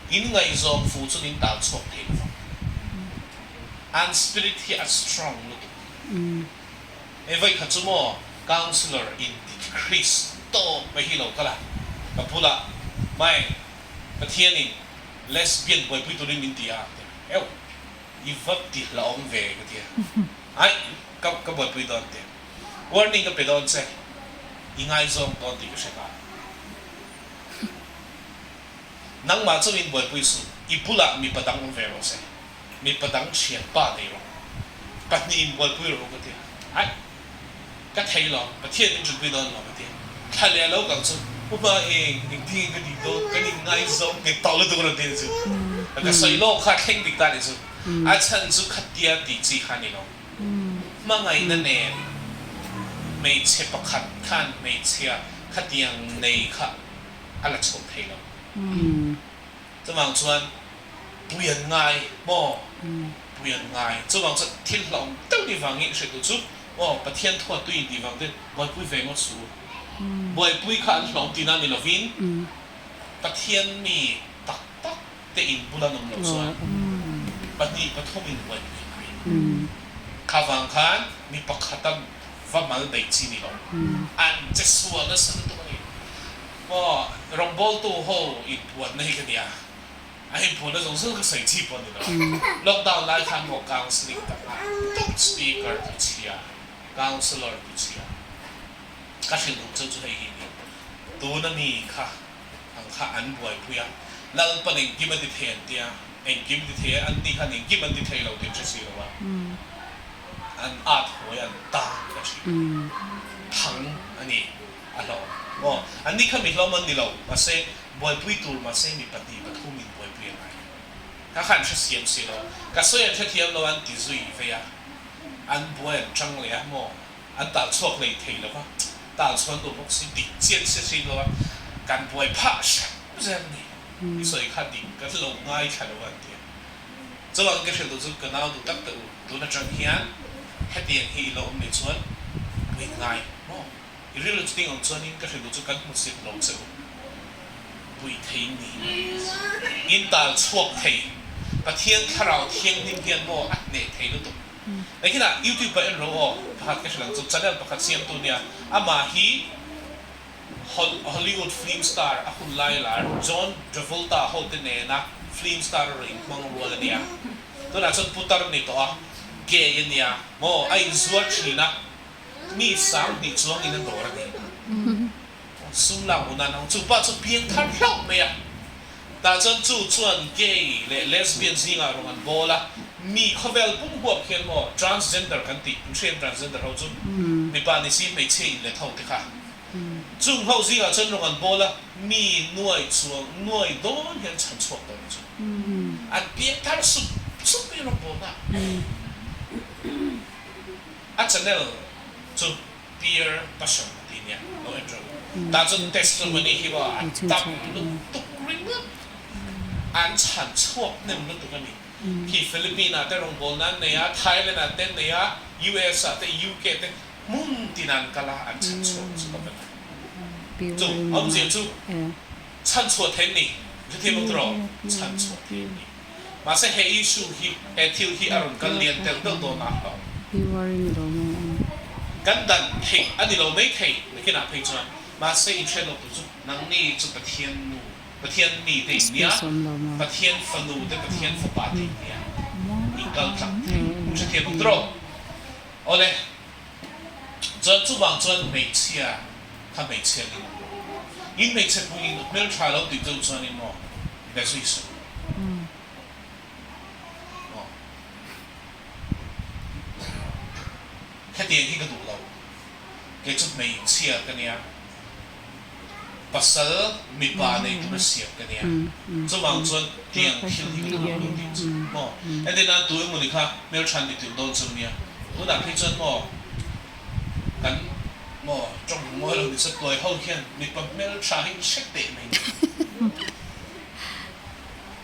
in ngaihzawng fu chu nin tal chhuak thei lo vang. An spirit hi a strong lutuk. Hei vawikhat chu maw councillor in ti Christo mai hi lo kal a, ka bulah mai Pathianin Lesbian buaipui turin min ti a, ka ti a, Eu, i va ti hlauhawm ve, ka ti a, Aih, ka ka buaipui dawn ti a, warning ka pe dawn che, i ngaizawng dawn tih ka hre nghal. Nangmah chauhin buaipui suh, i bulah mipa dang awm ve rawh se, mipa dang thianpa nei rawh, pahnihin buaipui rawh u, ka ti a, Aih. Ka thei lo, Pathian min ṭanpui dawn lo ka ti. Thla leh a lo kal chu, Upa eng, engtin nge ka tih dawn, kan inngaizawm nghet tawh lutuk rawn ti chu. Ka sawi lawk kha thleng dik ta nih chu. A chhan chu khatia tih chi kha a ni lo. Hmangaihna nen hmeichhe pakhat khan hmeichhia khatiang nei kha a la chhuak thei lo. Chuvang chuan pui an ngai maw? Pui an ngai. Chuvang chuan thil hlauhawm deuh ni vangin hriat duh chu maw Pathian thuat tui intih vang te buaipui ve ngawt suh u. Buaipui kha an hlawm tihna ni lovin Pathian mi tak tak te in bul an awm loh chuan pahnih pathum in buaipui ngai. Kha vang khan mi pakhata va mal beih chi ni lo. An che sual nasa lutuk a ni. Maw rawngbawltu ho inpuanna hi ka nia. A inpuanna zawng zawng ka sawi chi pawh a ni lo. Lockdown lai khan maw counselling tak a speaker tu chhia, counsellor tu chhia ka hrilh duh cheu chu hei hi a ni. Tuna mi kha ang kha an buaipui a, Lalpan engkim a ti thei an tia, engkim ti thei an tih khan engkim an ti thei lo tih an hre si lo a, an at huai an tang ka thin. Thang a ni a hlawm maw? An ni kha mi hlawm an ni lo, mahse buaipui tur mahse mi pahnih pathum in buaipui a ngai. Ka khan hre siam si lo, ka sawi an hrethiam lo an ti zui vei a, an buai an tang leh a maw? An tal chhuak lei thei lo va, tal chhuan duh bawk si, dik chian si si lo a, kan buai phah hrep zel a ni. I sawi kha dik kan lo ngaithla lo a an ti a. Chuvangin ka hrilh duh chu ka nau duh tak teh u, tun atang hian hetiang hi i lo awm leh chuan puin ngai maw? I rilru chuting awm chuanin ka hrilh duh chu kan hmu sip lo che u. Pui thei ni. In tal chhuak thei. Pathian thlarau thianghlim hian maw a hneh thei lutuk. Nakinah YouTube ah en ro aw, pakhat ka hre lang chu channel pakhat siamtu nia, amah hi Hollywood film star a hun lai lar John Travolta ho te nena film star a rawn inhmang rual a nia. Tunah chuan putar ni tawh a, gay a nia maw, a inzuar thin a, mi 2000 chuangin a dawr a ni. Sum lak hmun an ang chu pa chu piang thar hlauh mai a. Tah chuan chu chuan gay leh lesbian zingah rawn an bawl a, mi khawvel pum huap khian maw transgender kan tih, in hriat transgender ho chu mipa ni si hmeichhia in let ho te kha. Chung ho zingah chuan rawn an bawl a, mi nuai chuang nuai dawn hian chhan chhuak tawh ni chu. An piang thar sup sup mai rawn bawl na. A channel chu. Peer passion a ti nia lo en rawh u. Tah chuan testimony hi maw a tam lutuk ringawt an chhan chhuak hnem lutuk a ni. Khi Philippine ah te rawngbawlna an nei a, Thailand ah te an nei a, US ah te, UK te hmun tin an kal a an chhan chhuak chu ka va ti. Chu awmzia chu chhan chhuah theih an ni. Hrethiam ang tawh chhan chhuah theih an ni. Mahse he issue hi, he thil hi a rawn kal lian tel deuh dawn a hlauh. Kan dan theih a ni lo mai thei nakinah phei chuan. Mahse in hriat loh tur chu nangni chu Pathian nu, Pathian mi te in nia, Pathian fanu te, Pathian fapa te in nia, in kal tlang thei. U hrethiam ang tawh. Awle, chuan chuvang chuan hmeichhia kha hmeichhia ni ang rawh. In hmeichhe puiin hmeltha lo tih deuh chuanin maw be zui suh. Maw? Hetiang hi ka duh lo. Kei chu hmeichhia ka nia. Pasal mipa nei tura siam ka nia. Chuvang chuan tiang thil hi ka duh lo tih chu maw? Entir nan tu emawni kha hmeltha ni tirh dawn chu nia. Tunah phei chuan maw kan maw tawng mawi lo ni chu tuai ho hian mipa hmeltha hi hre teh mai ni.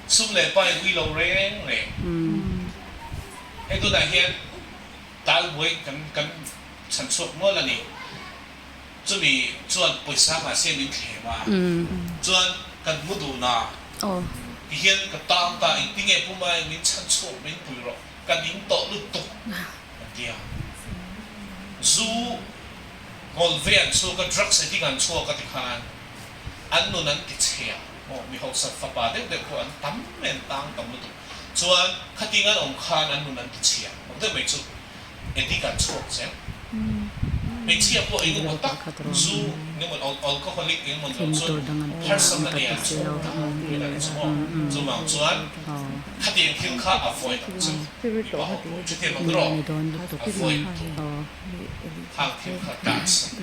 Sum leh pa in ui lo reng reng. Hei tunah hian talbuai kan kan chhan chhuak mual a ni. Chumi chuan pawisa mahse min thlem a, chuan kan mu dun a, tihian ka tang ta engtinge pu mai min chhan chhuak min pui rawh, ka ning tawh lutuk an ti a. Zu ngawl ve an chhuak a, drugs addict an chhuak a ti khan an nun an ti chhe a, maw mi hausa fapa deuh deuh pawh an tam mai an tang tam lutuk, chuan khating an awm khan an nun an ti chhe a, awm deuh mai chu. Addict an chhuak zel. Hmeichhia pawh eng emaw tak zu eng emaw alcoholic eng emaw lo chuan harsatna nei an chhuak ta tih a ni chu maw. Chuvang chuan khatiang thil kha avoid ang chu. Mipa ho pawh chutiang ang rawh avoid tur khang thil kha dance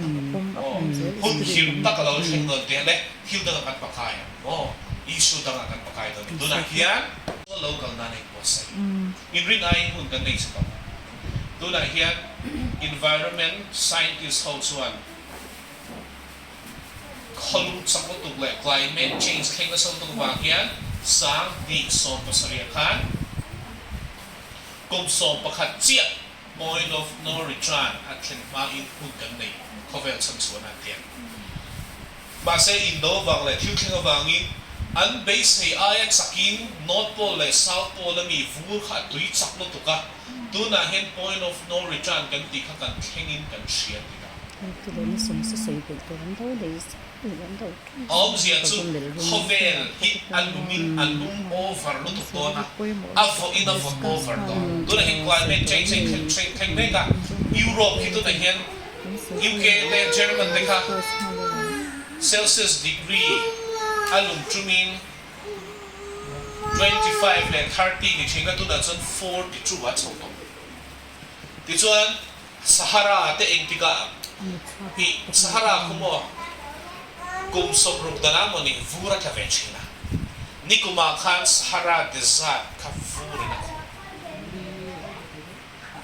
maw. Hun him tak a lo thleng dawn teh le thil dangah kan pakai ang maw issue dangah kan pakai dawn a ni. Tunah hian lo kal nan a inbuatsaih. Inrin aiin hun kan nei chhe tawh. Tunah hian environment scientist ho chuan khawlum chak lutuk leh climate change thleng nasa lutuk vang hian 2017 ah khan kum 11 chiah point of no return a thlen hmain hun kan nei khawvel chhanchhuahna an ti a. Mahse indo avang leh thil thleng avangin an beisei aia chakin North Pole leh South Pole a mi vur kha a tui chak lutuk a, tunah hian point of no return kan tih kha kan thlengin kan hria ti ta. A awmzia chu khawvel hi a lumin a lum over lutuk dawn a, a vawhin a vawt over dawn. Tunah hian climate change a inthleng thleng mek a, Europe hi tunah hian UK te German te kha Celsius degree a lum tumin 25 leh 30 ni thin kha tunah chuan 42 a chho tawh. Tichuan Sahara te engtikah hi Sahara khu maw kum 60 danah mawni vur a tla ve thin a, nikumah khan Sahara Desert kha vurin a khuh.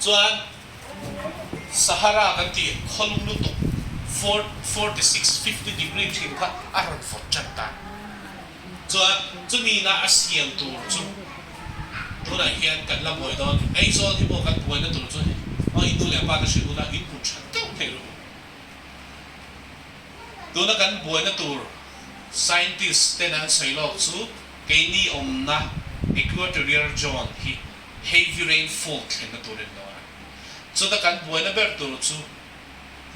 Chuan Sahara kan tih khawlum lutuk 46, 50 degree thin kha a rawn vawt tan ta. Chuan chumi na a siam tur chu tunah hian kan la buai dawn. Aizawl hi maw kan buaina tur chu aw in nu leh pa te hrilh ula in hmu tha deuh thei ru. Tuna kan buaina tur scientist ten an sawi lawk chu keini awmna equatorial zone hi heavy rainfall thlenna tur in dawn a. Chuta kan buaina ber tur chu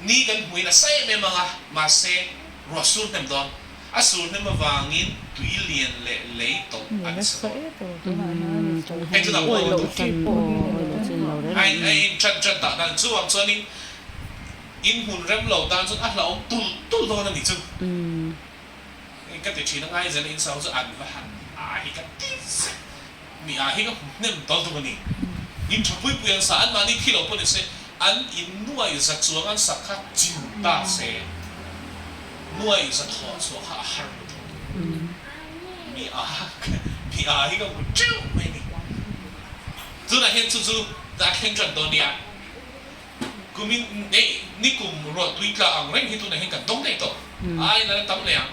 ni kan hmuin a sa em em ang a, mahse ruah sur hnem dawn. A sur hnem avangin tui lian leh lei tawlh an sa dawn. Hei tunah buaina tur a in chan chan dah dan chu ang chuanin in hmun rem lo tan chuan a hlauhawm tulh tulh dawn a ni chu. Hei ka ti thin a ngaizela in sau chu an va han a hi ka ti zet. Mi ah hi ka hmu hnem dal deuh a ni. In tha pui pui an sa, anmahni thi lo pawh ni se, an in nuai za chuang an sak kha chin ta se, nuai za thawh chhuah kha a har lutuk. Mi ah mi ah hi ka hmu teuh mai a ni. Tunah hian chu chu a thleng tan dawn nia. Kumin nei nikum ruahtui tla ang reng hi tunah hian kan dawng daih tawh. Ai nana tam leh ang.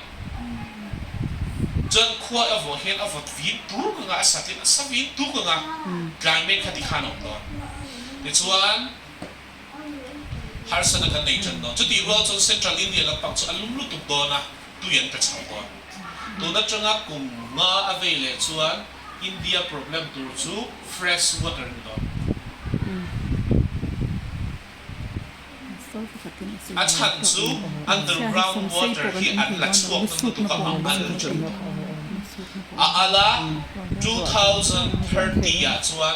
Chuan khua a vawh hian a vawt vin tuk anga a satin a sa vin tuk anga climate kha tikhan a awm dawn. Tichuan harsatna kan nei tan dawn. Chutih rual chuan Central India lampang chu a lum lutuk dawn a, tui an pe chho dawn. Tun atanga kum nga a vei leh chuan India problem tur chu fresh water a ni dawn. A chhan chu underground water hi an la chhuak na lutuk a a al teuh tawh. A al a, 2030 ah chuan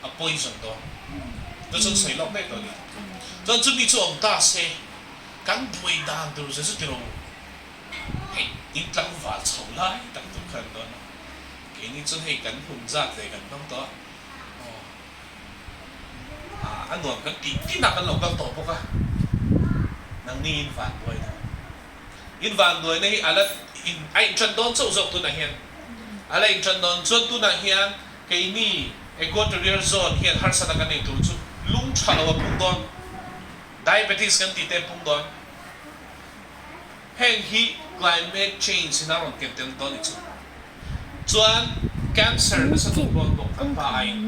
a poison dawn. Chu chuan sawi lawk daih tawh a ni. Chuan chumi chu awm ta se, kan buai dan tur ze chu ti ro. Hei in tlangval chho lai tak tur kha an dawn a, keini chuan hei kan hun zat ve kan hmang tawh a, aw a nuam kan tih tinah kan lo kal tawh bawk a, nangni in van buai na in van buai na hi a la in a inṭan dawn chauh zawk tunah hian a la inṭan dawn chuan tunah hian keini Equatorial Zone hian harsatna kan nei tur chu lung ṭha lo a pung dawn, diabetes kan tih te a pung dawn. Heng hi climate change in a rawn ken tel dawn i chu. Chuan cancer nasa tuk dawn bawk kan hma aiin.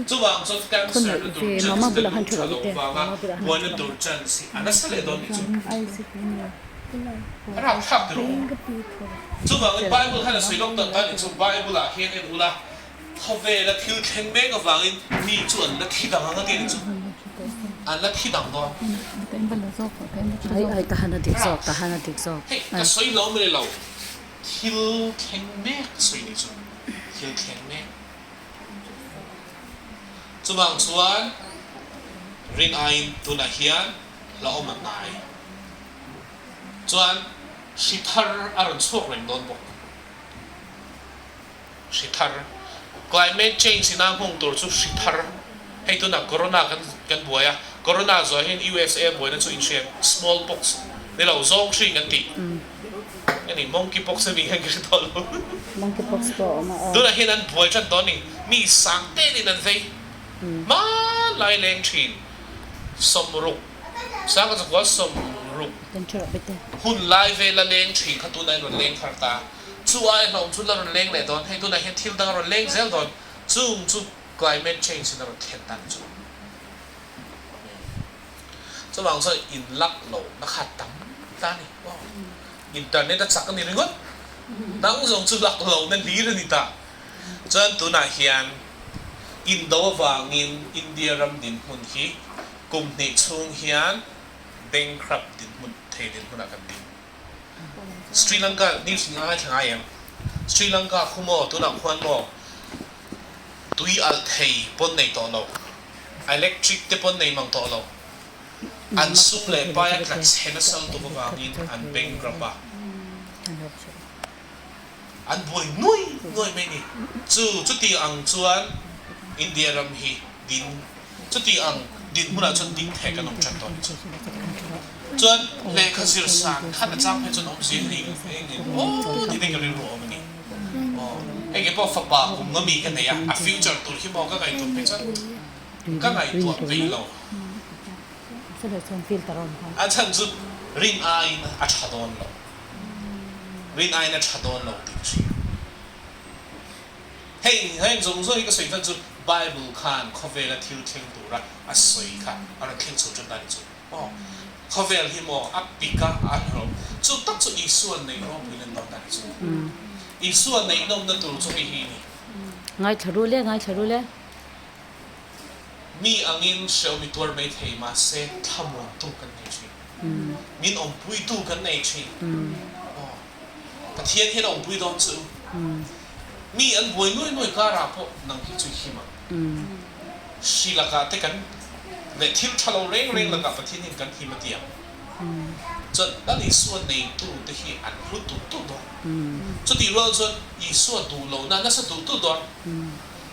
Chuvang chuan cancer na tur chance te lung tha lo vanga buaina tur chance hi a nasa leh dawn i chu. A rapthlak ti rawh u. Chuvangin Bible khan a sawi lawk tak dan i chu Bible ah hian en ula Khawvela thil thleng mek avangin mi chu an la thi dang ang a ti a ni chu. An la thi dang dawn. Ai ai tahan a dik zawk, tahan a dik zawk. Hei ka sawi lo mai lo, thil thleng mek ka sawi ni chu, thil thleng mek. Chuvang chuan rin aiin tunah hian la awm a hnai. Chuan hri thar a rawn chhuak reng dawn bawk. Hri thar, Climate change ina nghawng tur chu hri thar. Hei tunah corona kan kan buai a, corona zuah hian USA buaina chu inhriat small pox ni lo zawng hri kan tih a ni, monkey pox a nih hian ka hre tawh lo. Monkey pox pawh a awm a aw. Tunah hian an buai tan tawh a ni, mi sang tenin an vei hmanlai leng thin 60 sangkhat 60 hun lai vela leng thin kha tunah hian rawn leng thar ta. Chu ai hlauhawm chu la rawn leng leh dawn, hei tunah hian thil dang a rawn leng zel dawn, chung chu climate change in a rawn thlen dan chu. Chuvang chuan in lak loh na kha tam ta a ni. Aw, internet a chak a ni ringawt. Nang zawng chu lak lohna hlir a ni ta. Chuan tunah hian indo avangin India ram dinhmun hi kum hnih chhung hian bankrupt dinhmun thei dinhmunah kan ding. Sri Lanka news in a ngaithla ngai em? Sri Lanka khu maw tunah khuan maw tui alh thei pawn nei tawh lo, electric te pawn nei mang tawh lo, an sum leh pai a tla chhe nasa lutuk avangin an bankrupt a, an buai nuai nuai mai ni. Chu chuti ang chuan India ram hi din Chuti ang dinhmunah chuan ding thei kan awm tan tawh ni chu. Chuan lehkha zir san khat a chang phei chuan awmzia hi eng eng aw tih te ka rilru a awm a ni. Aw hei kei pawh fapa kum nga mi ka nei a, a future tur hi maw ka ngaihtuah phei chuan ka ngaihtuah peih lo. A chhan chu rin aiin a tha dawn lo, rin aiin a tha dawn lo tih ka hria. Hei heng zawng zawng hi ka sawi hman chu Bible khan khawvela thil thleng tura a sawi kha a rawn thleng chho tan ta ni chu maw? Khawvel hi maw a pik a a hlawm chu tak chu Isua neih ropui nan dawn ta ni chu. Isua neih nawmna tur chu hei hi a ni. Ngaithla ru le, ngaithla ru le. Mi angin hrehawm i tuar mai thei mahse thlamuantu kan nei thin. Min awmpuitu kan nei thin. Aw. Pathian hian a awmpui dawn chu. Mi an buai nuai nuai karah pawh nang hi chu i him ang. Hri lakah te kan leh thil tha lo reng reng lakah Pathian hian kan him a ti ang. Chuan Lal Isua neitu te hi an hlu tut tut dawn. Chutih rual chuan Isua duh lohna nasa tut tut dawn.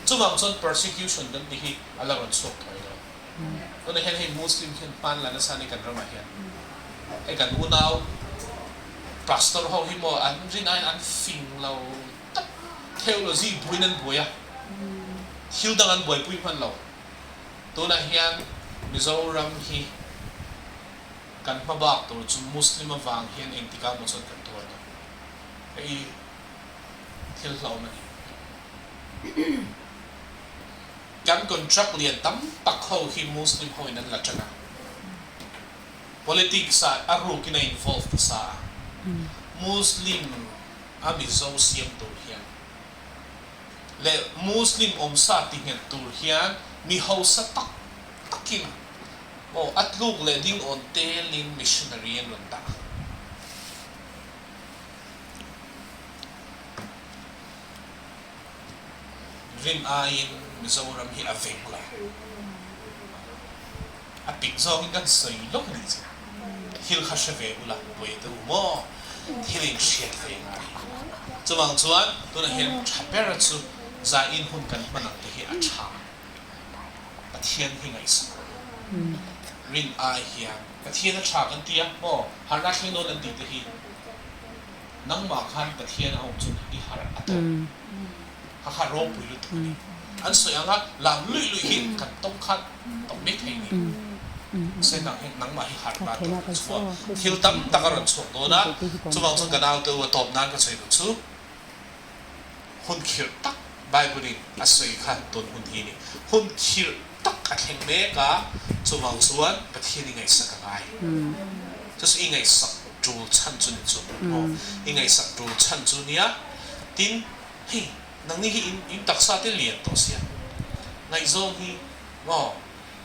Chuvang chuan persecution kan tih hi a la rawn chhuak thuai dawn. Tunah hian hei Muslim hian hman la nasa a ni kan ramah hian. Hei kan unau Pastor ho hi maw an rin aiin an fing lo tak, theology buaiin an buai a, thil dang an buaipui hman lo. Tunah hian Mizoram hi kan hma bak tur chu Muslim avang hian engtikah maw chuan kan tuar dawn. Hei thil hlauhawm a ni. Kan contract lian tam tak ho hi Muslim hoin an la tan a. Politics ah a rukin a involve nasa a, Muslim a Mizo siam tur hian leh Muslim awmsa ti nghet tur hian mi hausa tak takin aw a tluk leh ding awn telin missionary an rawn dah a. Rin aiin Mizoram hi a veng lo. A pik zawngin kan sawi lawk a nih chu. Thil kha hre ve ula, pawi te u maw? Thil in hriat ve ngai. Chuvang chuan tunah hian tha ber chu zain hun kan hman ang te hi a tha. Pathian hi ngaihsak rawh u. Rin ai hian Pathian a tha kan ti a maw? Harhna thleng dawn an tih te hi nangmah khan Pathian a awm chuan i harh a tawp. Kha kha ropui lutuk a ni. An sawi anga lam luih luih hi kan tawng kha tawng mai thei ni. Mahse nang hi nangmah hi harh na tawk a chhuak. Thil tam tak a rawn chhuak dawn a, chuvang chuan ka naute u a tawp nan ka sawi duh chu hun khirh tak Bible in a sawi kha tun hun hi a ni. Hun khirh tak a thleng mek a, chuvang chuan Pathian i ngaihsak a ngai. Chu chu i ngaihsak tul chhan chu ni chu maw? I ngaihsak tul chhan chu nia. Tin, hei, nangni hi in in taksa te lian tawh sia, ngaihzawng hi maw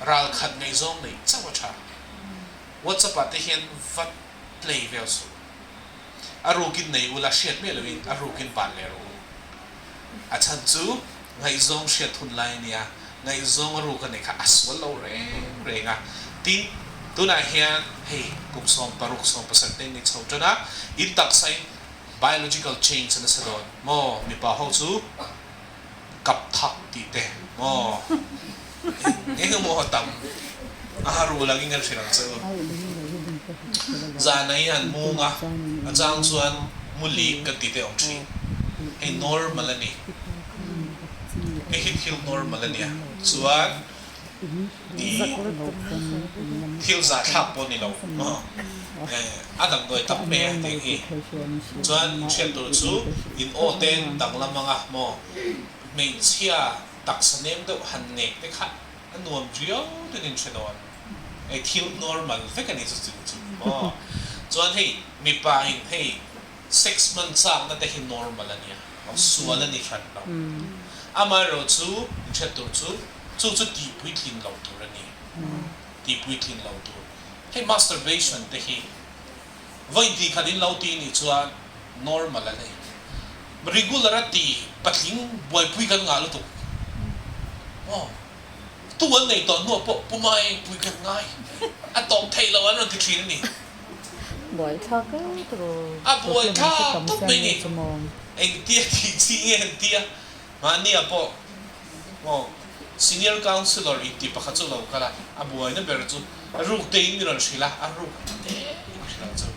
ral khat ngaihzawng neih chauh a tha. WhatsApp ah te hian va play vel suh. A rukin nei ula hriat miah loin a rukin van leh rawh u. A chhan chu ngaihzawng hriat hun lai a nia, ngaihzawng a ruk a neih kha a sual lo reng reng a. Tin, tunah hian hei kum 60 17 te in ni chho tan a, in taksa in Biological change a nasa dawn maw? Mipa ho chu kap thak tih te maw? Eng emaw a tam a ha ru langin kan hrilh ang che u. Zana hi han mung a, a chang chuan mu lik kan tih te awm thin. Hei normal a ni. Hei hi thil normal a nia. Chuan I thil zahthlak pawh ni lo maw? A damdawi tam mai a tih hi. Chuan inhriat tur chu in aw te danglam anga maw? Hmeichhia taksa nem deuh han nek te kha a nuam riau ten in hre dawn. Ei thil normal vek a ni chu chu maw? Chuan hei mipa in hei sex hman chakna te hi normal a nia, sual a ni hran lo. Amaherawhchu inhriat tur chu chu chu tih puitlin lo tur a ni, tih puitlin lo tur. Hei masturbation te hi vawi tih khat in lo ti nih chuan normal a ni. Regular a ti patling buaipui kan ngah lutuk maw? Tu an nei tawh hnuah pawh pumai pui kan ngai a tawp theih loh an rawn ti thin a ni. Buaithlak reuh tur A buaithlak tawp mai ni. Engtia tih chi nge an tia mahnia pawh maw senior councillor inti pakhat chu lo kal a, a buaina ber chu ruk te in min rawn hrilh a, a ruk te in hrilh ang chu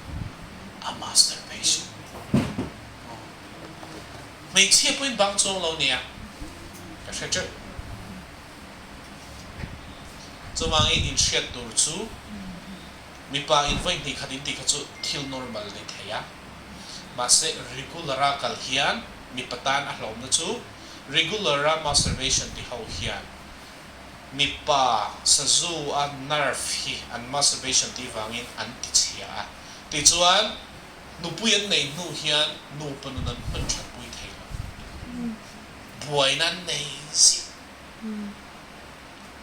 a masturbation maw hmeichhia pawhin bang chuang lo nia ka hre teuh. Chuvangin inhriat tur chu mipa in vawi hnih khat in tih kha chu thil normal ni thei a, mahse regular a kal hian mipa tan a hlawmna chu regular a masturbation ti ho hian mipa sazu a nerve hi an masturbation tih vangin an ti chhia a, tichuan nupui an neih hnu hian nupa nun an hman that pui thei lo. Buaina an nei zia.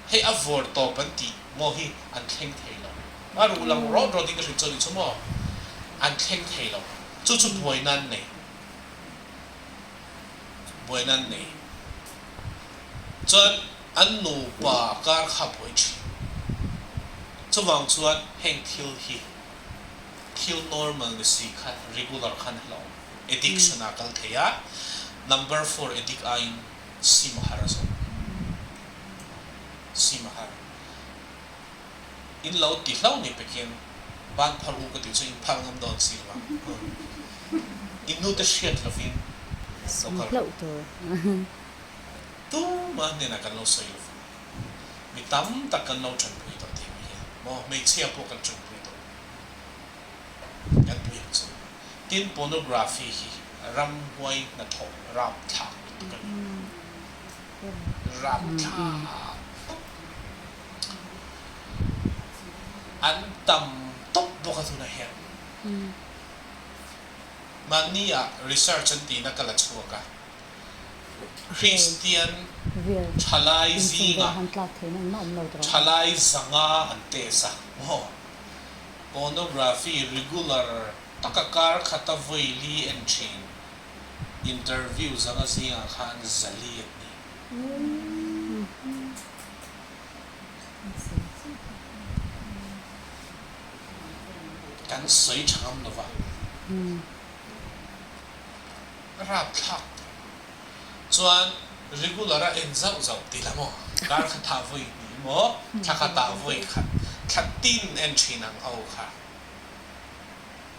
Hei a vawr tawp an tih maw hi an thleng thei lo. A ruh lang rawt rawt in ka hrilh chuan i chu maw? An thleng thei lo. Chu chu buaina an nei. Buaina an nei. Chuan an nupa kar kha buai thin. Chuvang chuan heng thil hi thil normal ni si khan regular khan hlauh. Addiction ah kal thei a, number four addict aiin sim a har a zawk. Sim a har. In lo ti hlo ni pekin ban phar u ka ti chu in phar ngam dawn si lo a. In nu te hriat lovin lo kal rawh. Tumah hnenah kan lo sawi lo. Mi tam tak kan lo tanpui tawh thei mai hian maw hmeichhia pawh kan tanpui tawh. Kan pui ang chu. Tin, pornography hi ramhuai hnathawh rapthlak lutuk a ni. Rapthlak tawp. An tam tawp bawk a tunah hian. Mahni ah research an tihna ka la chhuak a. Kristian thalai zingah thalai zanga an test a maw? Pornography regular taka kar khata vawi li en thin interview zanga zingah khan zali an ni. Kan sawi tha ngam lova rapthlak tur chuan regular a en zauh zauh ti la maw kar khatah vawi hnih emaw thla khatah vawi khat thla tin en thin ang ho kha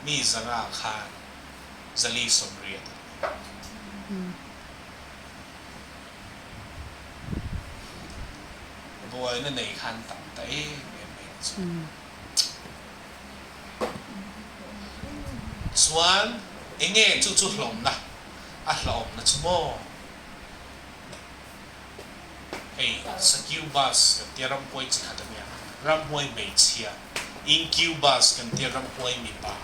mi zanga khan zali sawmriat an ni. Buaina nei khan tam ta em em mai ang chu. Chuan enge chu chu hlawmna a hlawmna chu maw? Hei Succubus kan tia ramhuai chi khat a nia, ramhuai hmeichhia, Incubus kan tia ramhuai mipa,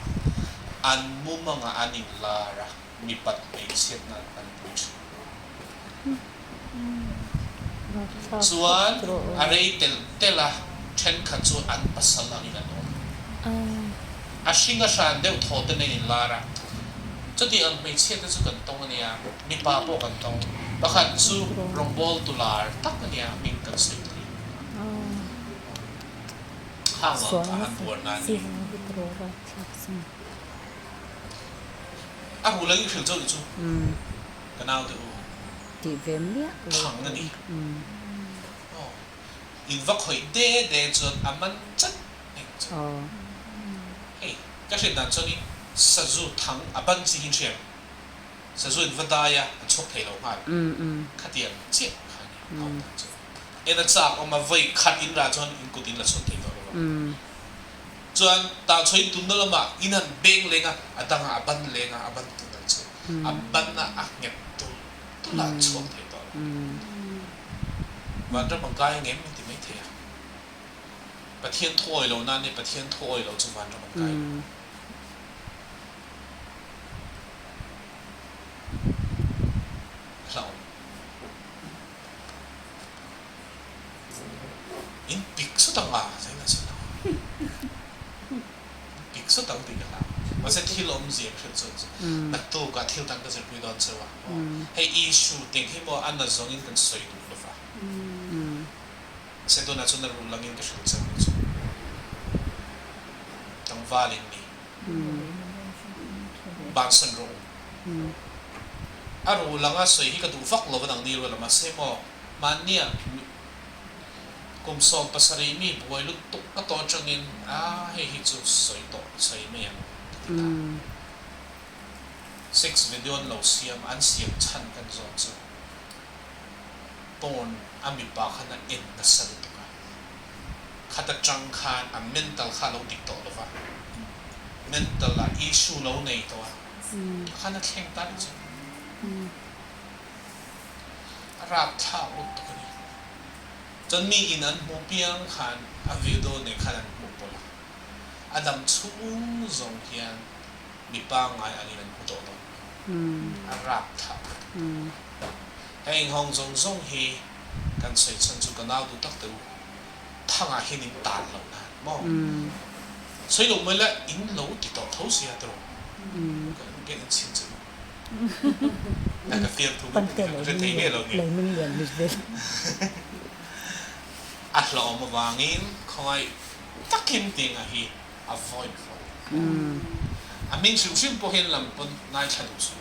an mumangah an inlar a, mipat hmeichhiatna an hmanpui thin. Chuan a rei telh telh a, thenkhat chu an pasal angin an awm. A hring a hran deuh thaw te nen inlar a, chuti ang hmeichhia te chu kan tawng a nia, mipa pawh kan tawng. Pakhat chu rawngbawl tu lar tak a nia, hming kan sawi thei. Hang ang kha an buar na a ni. A ru langin hrilh chauh i chu ka naute u. Tih ve miah lo Thang a ni. Aw. In va khawih de de chuan a man chat eng chu. Hei, ka hriat dan chuanin sazu thang a ban chi hi in hria em? Sazu in va dai a, a chhuak thei lo nghal. Khatiang chiah kha a ni a awm dan chu. En a chak awm a, vawi khat in rah chuan in kut in la chhuak thei tawh lo va. Chuan tah chhuah in tunna lamah in han beng leng a, a dangah a ban leng a, a ban tun ang chu. A ban a a nghet tul tul a, a chhuak thei tawh lo. Vanram ang kai ngem min ti mai thei a. Pathian thuawi lo nan e, Pathian thuawi lo chu vanram ang kai lo. Hlauh. In pik sawt ang a, zain a sawi lo. In pik sawt ang tih ka hlau. Mahse thil awmzia ka hrilh chuan chu naktukah thil dang ka zirpui dawn cheu a. Hei issue ting hi maw a na zawngin kan sawi duh lo va. Mahse tunah chuan a ruh langin ka hrilh cheu ni chu. Tlangval in ni. Bansan rawh u. A ruh langa sawi hi ka duh vak lo va nangni rual a mahse maw mahnia kum 17 mi buai lutuk ka tawh atangin a hei hi chu sawi tawh sawi mai ang ka ti ta. Sex video an lo siam an siam chhan kan zawn chu porn a mipa khan a en nasa lutuk a. Khat atang khan a mental kha a lo dik tawh lo va, mental ah issue lo nei tawh a, khan a thleng ta ni chu. A rapthlak lutuk a ni. Chuan mi in an hmuh piang khan a video nen khan an hmuh pawlh a, a dam chhung zawng hian mi pangngai angin an hmu tawh dawn lo. A rapthlak lutuk. Heng hawng zawng zawng hi kan sawi chhan chu ka nau duh tak te u, thangah hian in tan loh nan maw? Sawi loh mai la in lo ti tawh tho sia tiraw? Ka ka en chhin che u. A ka fiam thu ka hre thei miah lo ni. A hlawm avangin khawngaih takin tinga hi avoid rawh. A hming hrim hrim pawh hian lam pawn ngaithla duh suh.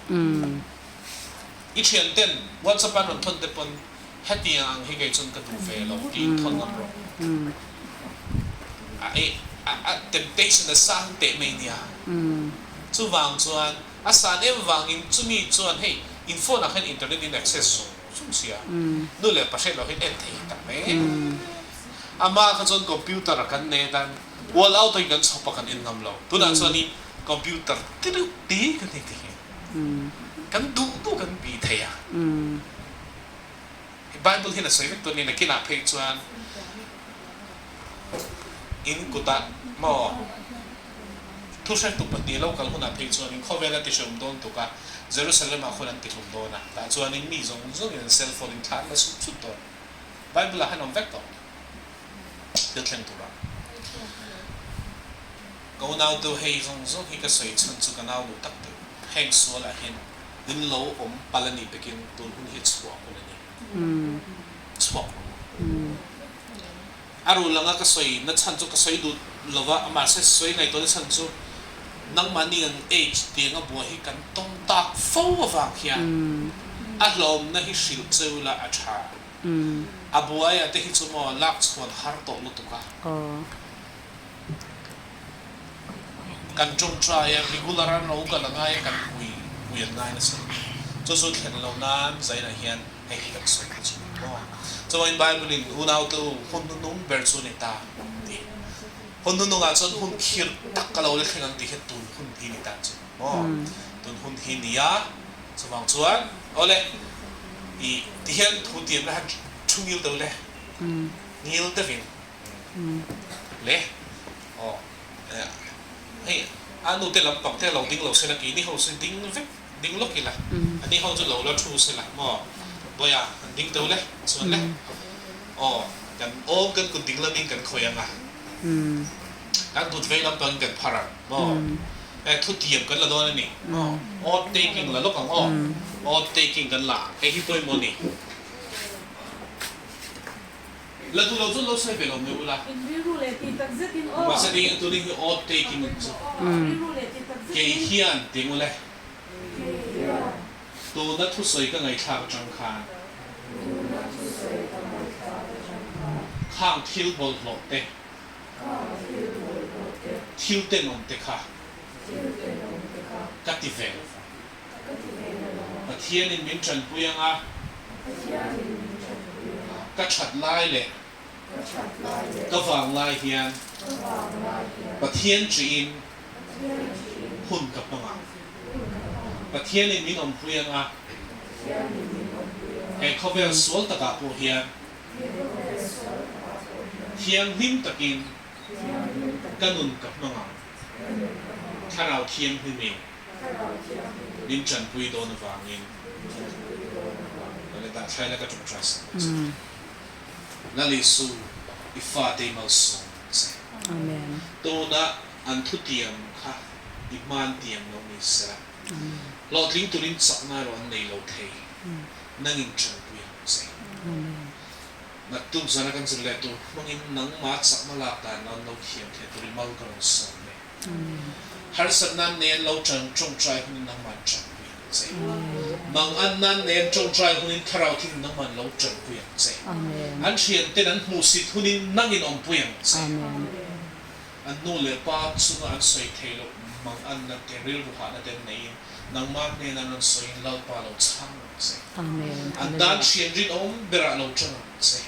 I thian ten WhatsApp an rawn thawn te pawn hetiang ang hi kei chuan ka duh ve lo tiin thawn ngam rawh. A i a temptation a sang teh mai nia. Chuvang chuan a san em vangin chumi chuan hei in phone ah khan internet in access zung zung sia nu leh pa hriat loh hian en thei tak mai. Amah kha chuan computer a kan nei atan wall out in kan chhawp a kan en ngam lo. Tunah chuan i computer ti deuh te kan nei thei. Kan duh duh kan bih thei a. Bible hian a sawi vek tur a ni. Nakinah phei chuan in kutah maw thuhretu pahnih lo kal hunah phei chuanin khawvela tihrehawm dawn tuk a, Jerusalem-ah khuan an tihlum dawn a. Tah chuanin mi zawng zawngin an cell phone in thla an la sup sup dawn. Bible-ah hian awm vek tawh thil thleng tura. Ka unau deuh hei zawng zawng hi ka sawi chhan chu ka nau duh tak deuh. Heng sualah hian in lo awm pal a nih pekin tun hun hi chhuah hun a ni. Chhuak rawh u. A rul anga ka sawi na chhan chu ka sawi duh lova, mahse sawi ngaihtuahna chhan chu nangmahni ang age tiang a buai hi kan tawng tak fo avang hian a hlawmna hi hrilh cheu la a tha. A buaia te hi chu maw lak chhuan har tawh lutuk a. Kan tawngtai a, regular a no kal a ngai a, kan pui pui an ngai nasa. Chu chu thlen lo nan zainah hian hei hi kan sawi ta chu maw. Chuan Bible in unau te u hun hnuhnung ber chu ni ta ti. Hun hnuhnungah chuan hun khirh tak ka lo la thleng ang tih hian tun hun hi ni ta chu maw. Tun hun hi nia chuvang chuan awle i ti hian thu tiamna han thu ngil deuh le ngil deuhin Le aw hei a nu te lampang te lo ding lo sela keini ho chu ding vek ding lawk ila ani ho chu lo la thu sela maw Bawiha an ding deuh le chuan le aw kan awm kan kut ding lamin kan khawi anga kan kut vei lampangin kan phar ang maw eh thutiam kan la dawn a ni maw oath taking la lawk ang aw oath taking kan la ang hei hi pawimawh a ni. La duh lo chu lo sawi ve lo mai ula. In rilru leh tih tak zet in aw. Mahse ding tu ding hi oath taking in chu. Rilru leh tih tak zet in. Kei hian ti ule. Tuna thusawi ka ngaihthlak atang khan. Khang thil bawlhhlawh te. Thil tenawm te kha. Ka ti ve lo va. Pathianin min tanpui anga ka that lai leh ka vang lai hian Pathian chiin hun ka hmang ang. Pathianin min awmpui anga he khawvel sual takah pawh hian thianghlim takin ka nun ka hmang ang. Thlarau thianghlimin. Min tanpui dawn avangin. thlai la ka ṭawngṭai sak ang che. Lal Isu, i fate i malsawm ang che. Tuna an thutiam kha i hman tiam lo ni sela, hlawhtling turin chakna erawh an nei lo thei, nangin ṭanpui ang che. Naktuk zana kan zir leh tur hmangin nangmah chakna lak dan an lo thiam thei tur i mal ka rawn sawm e. Harsatna an nei an lo ṭan ṭawngṭai hunin nangmah an ṭanpui ang che. Manganna an nei an ṭawngṭai hunin thlarau thing nangmah an lo ṭanpui ang che. An ṭhianten an hmuhsit hunin nangin awmpui ang che. An nu leh pa chunga an sawi thei loh manganna te, rilru hahna te an neiin nangmah hnenah an rawn sawiin Lalpa lo chhang ang che. An tan ṭhian rinawm berah lo ṭang ang che.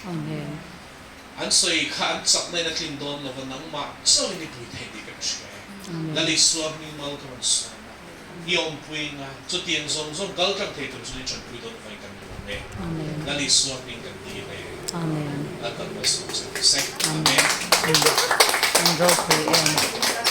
An sawi kha an chakna in a tlin dawn lova nangmah chauhin i pui thei tih kan hria e. Lal Isua hming mal ka rawn sawm a, i awmpui nga chutiang zawng zawng kal tlang thei tur chuan i tanpui dawn avangin kan lawm e. Lal Isua hming kan dil e. Lalpan malsawm che rawh se. Amen. An ropui em.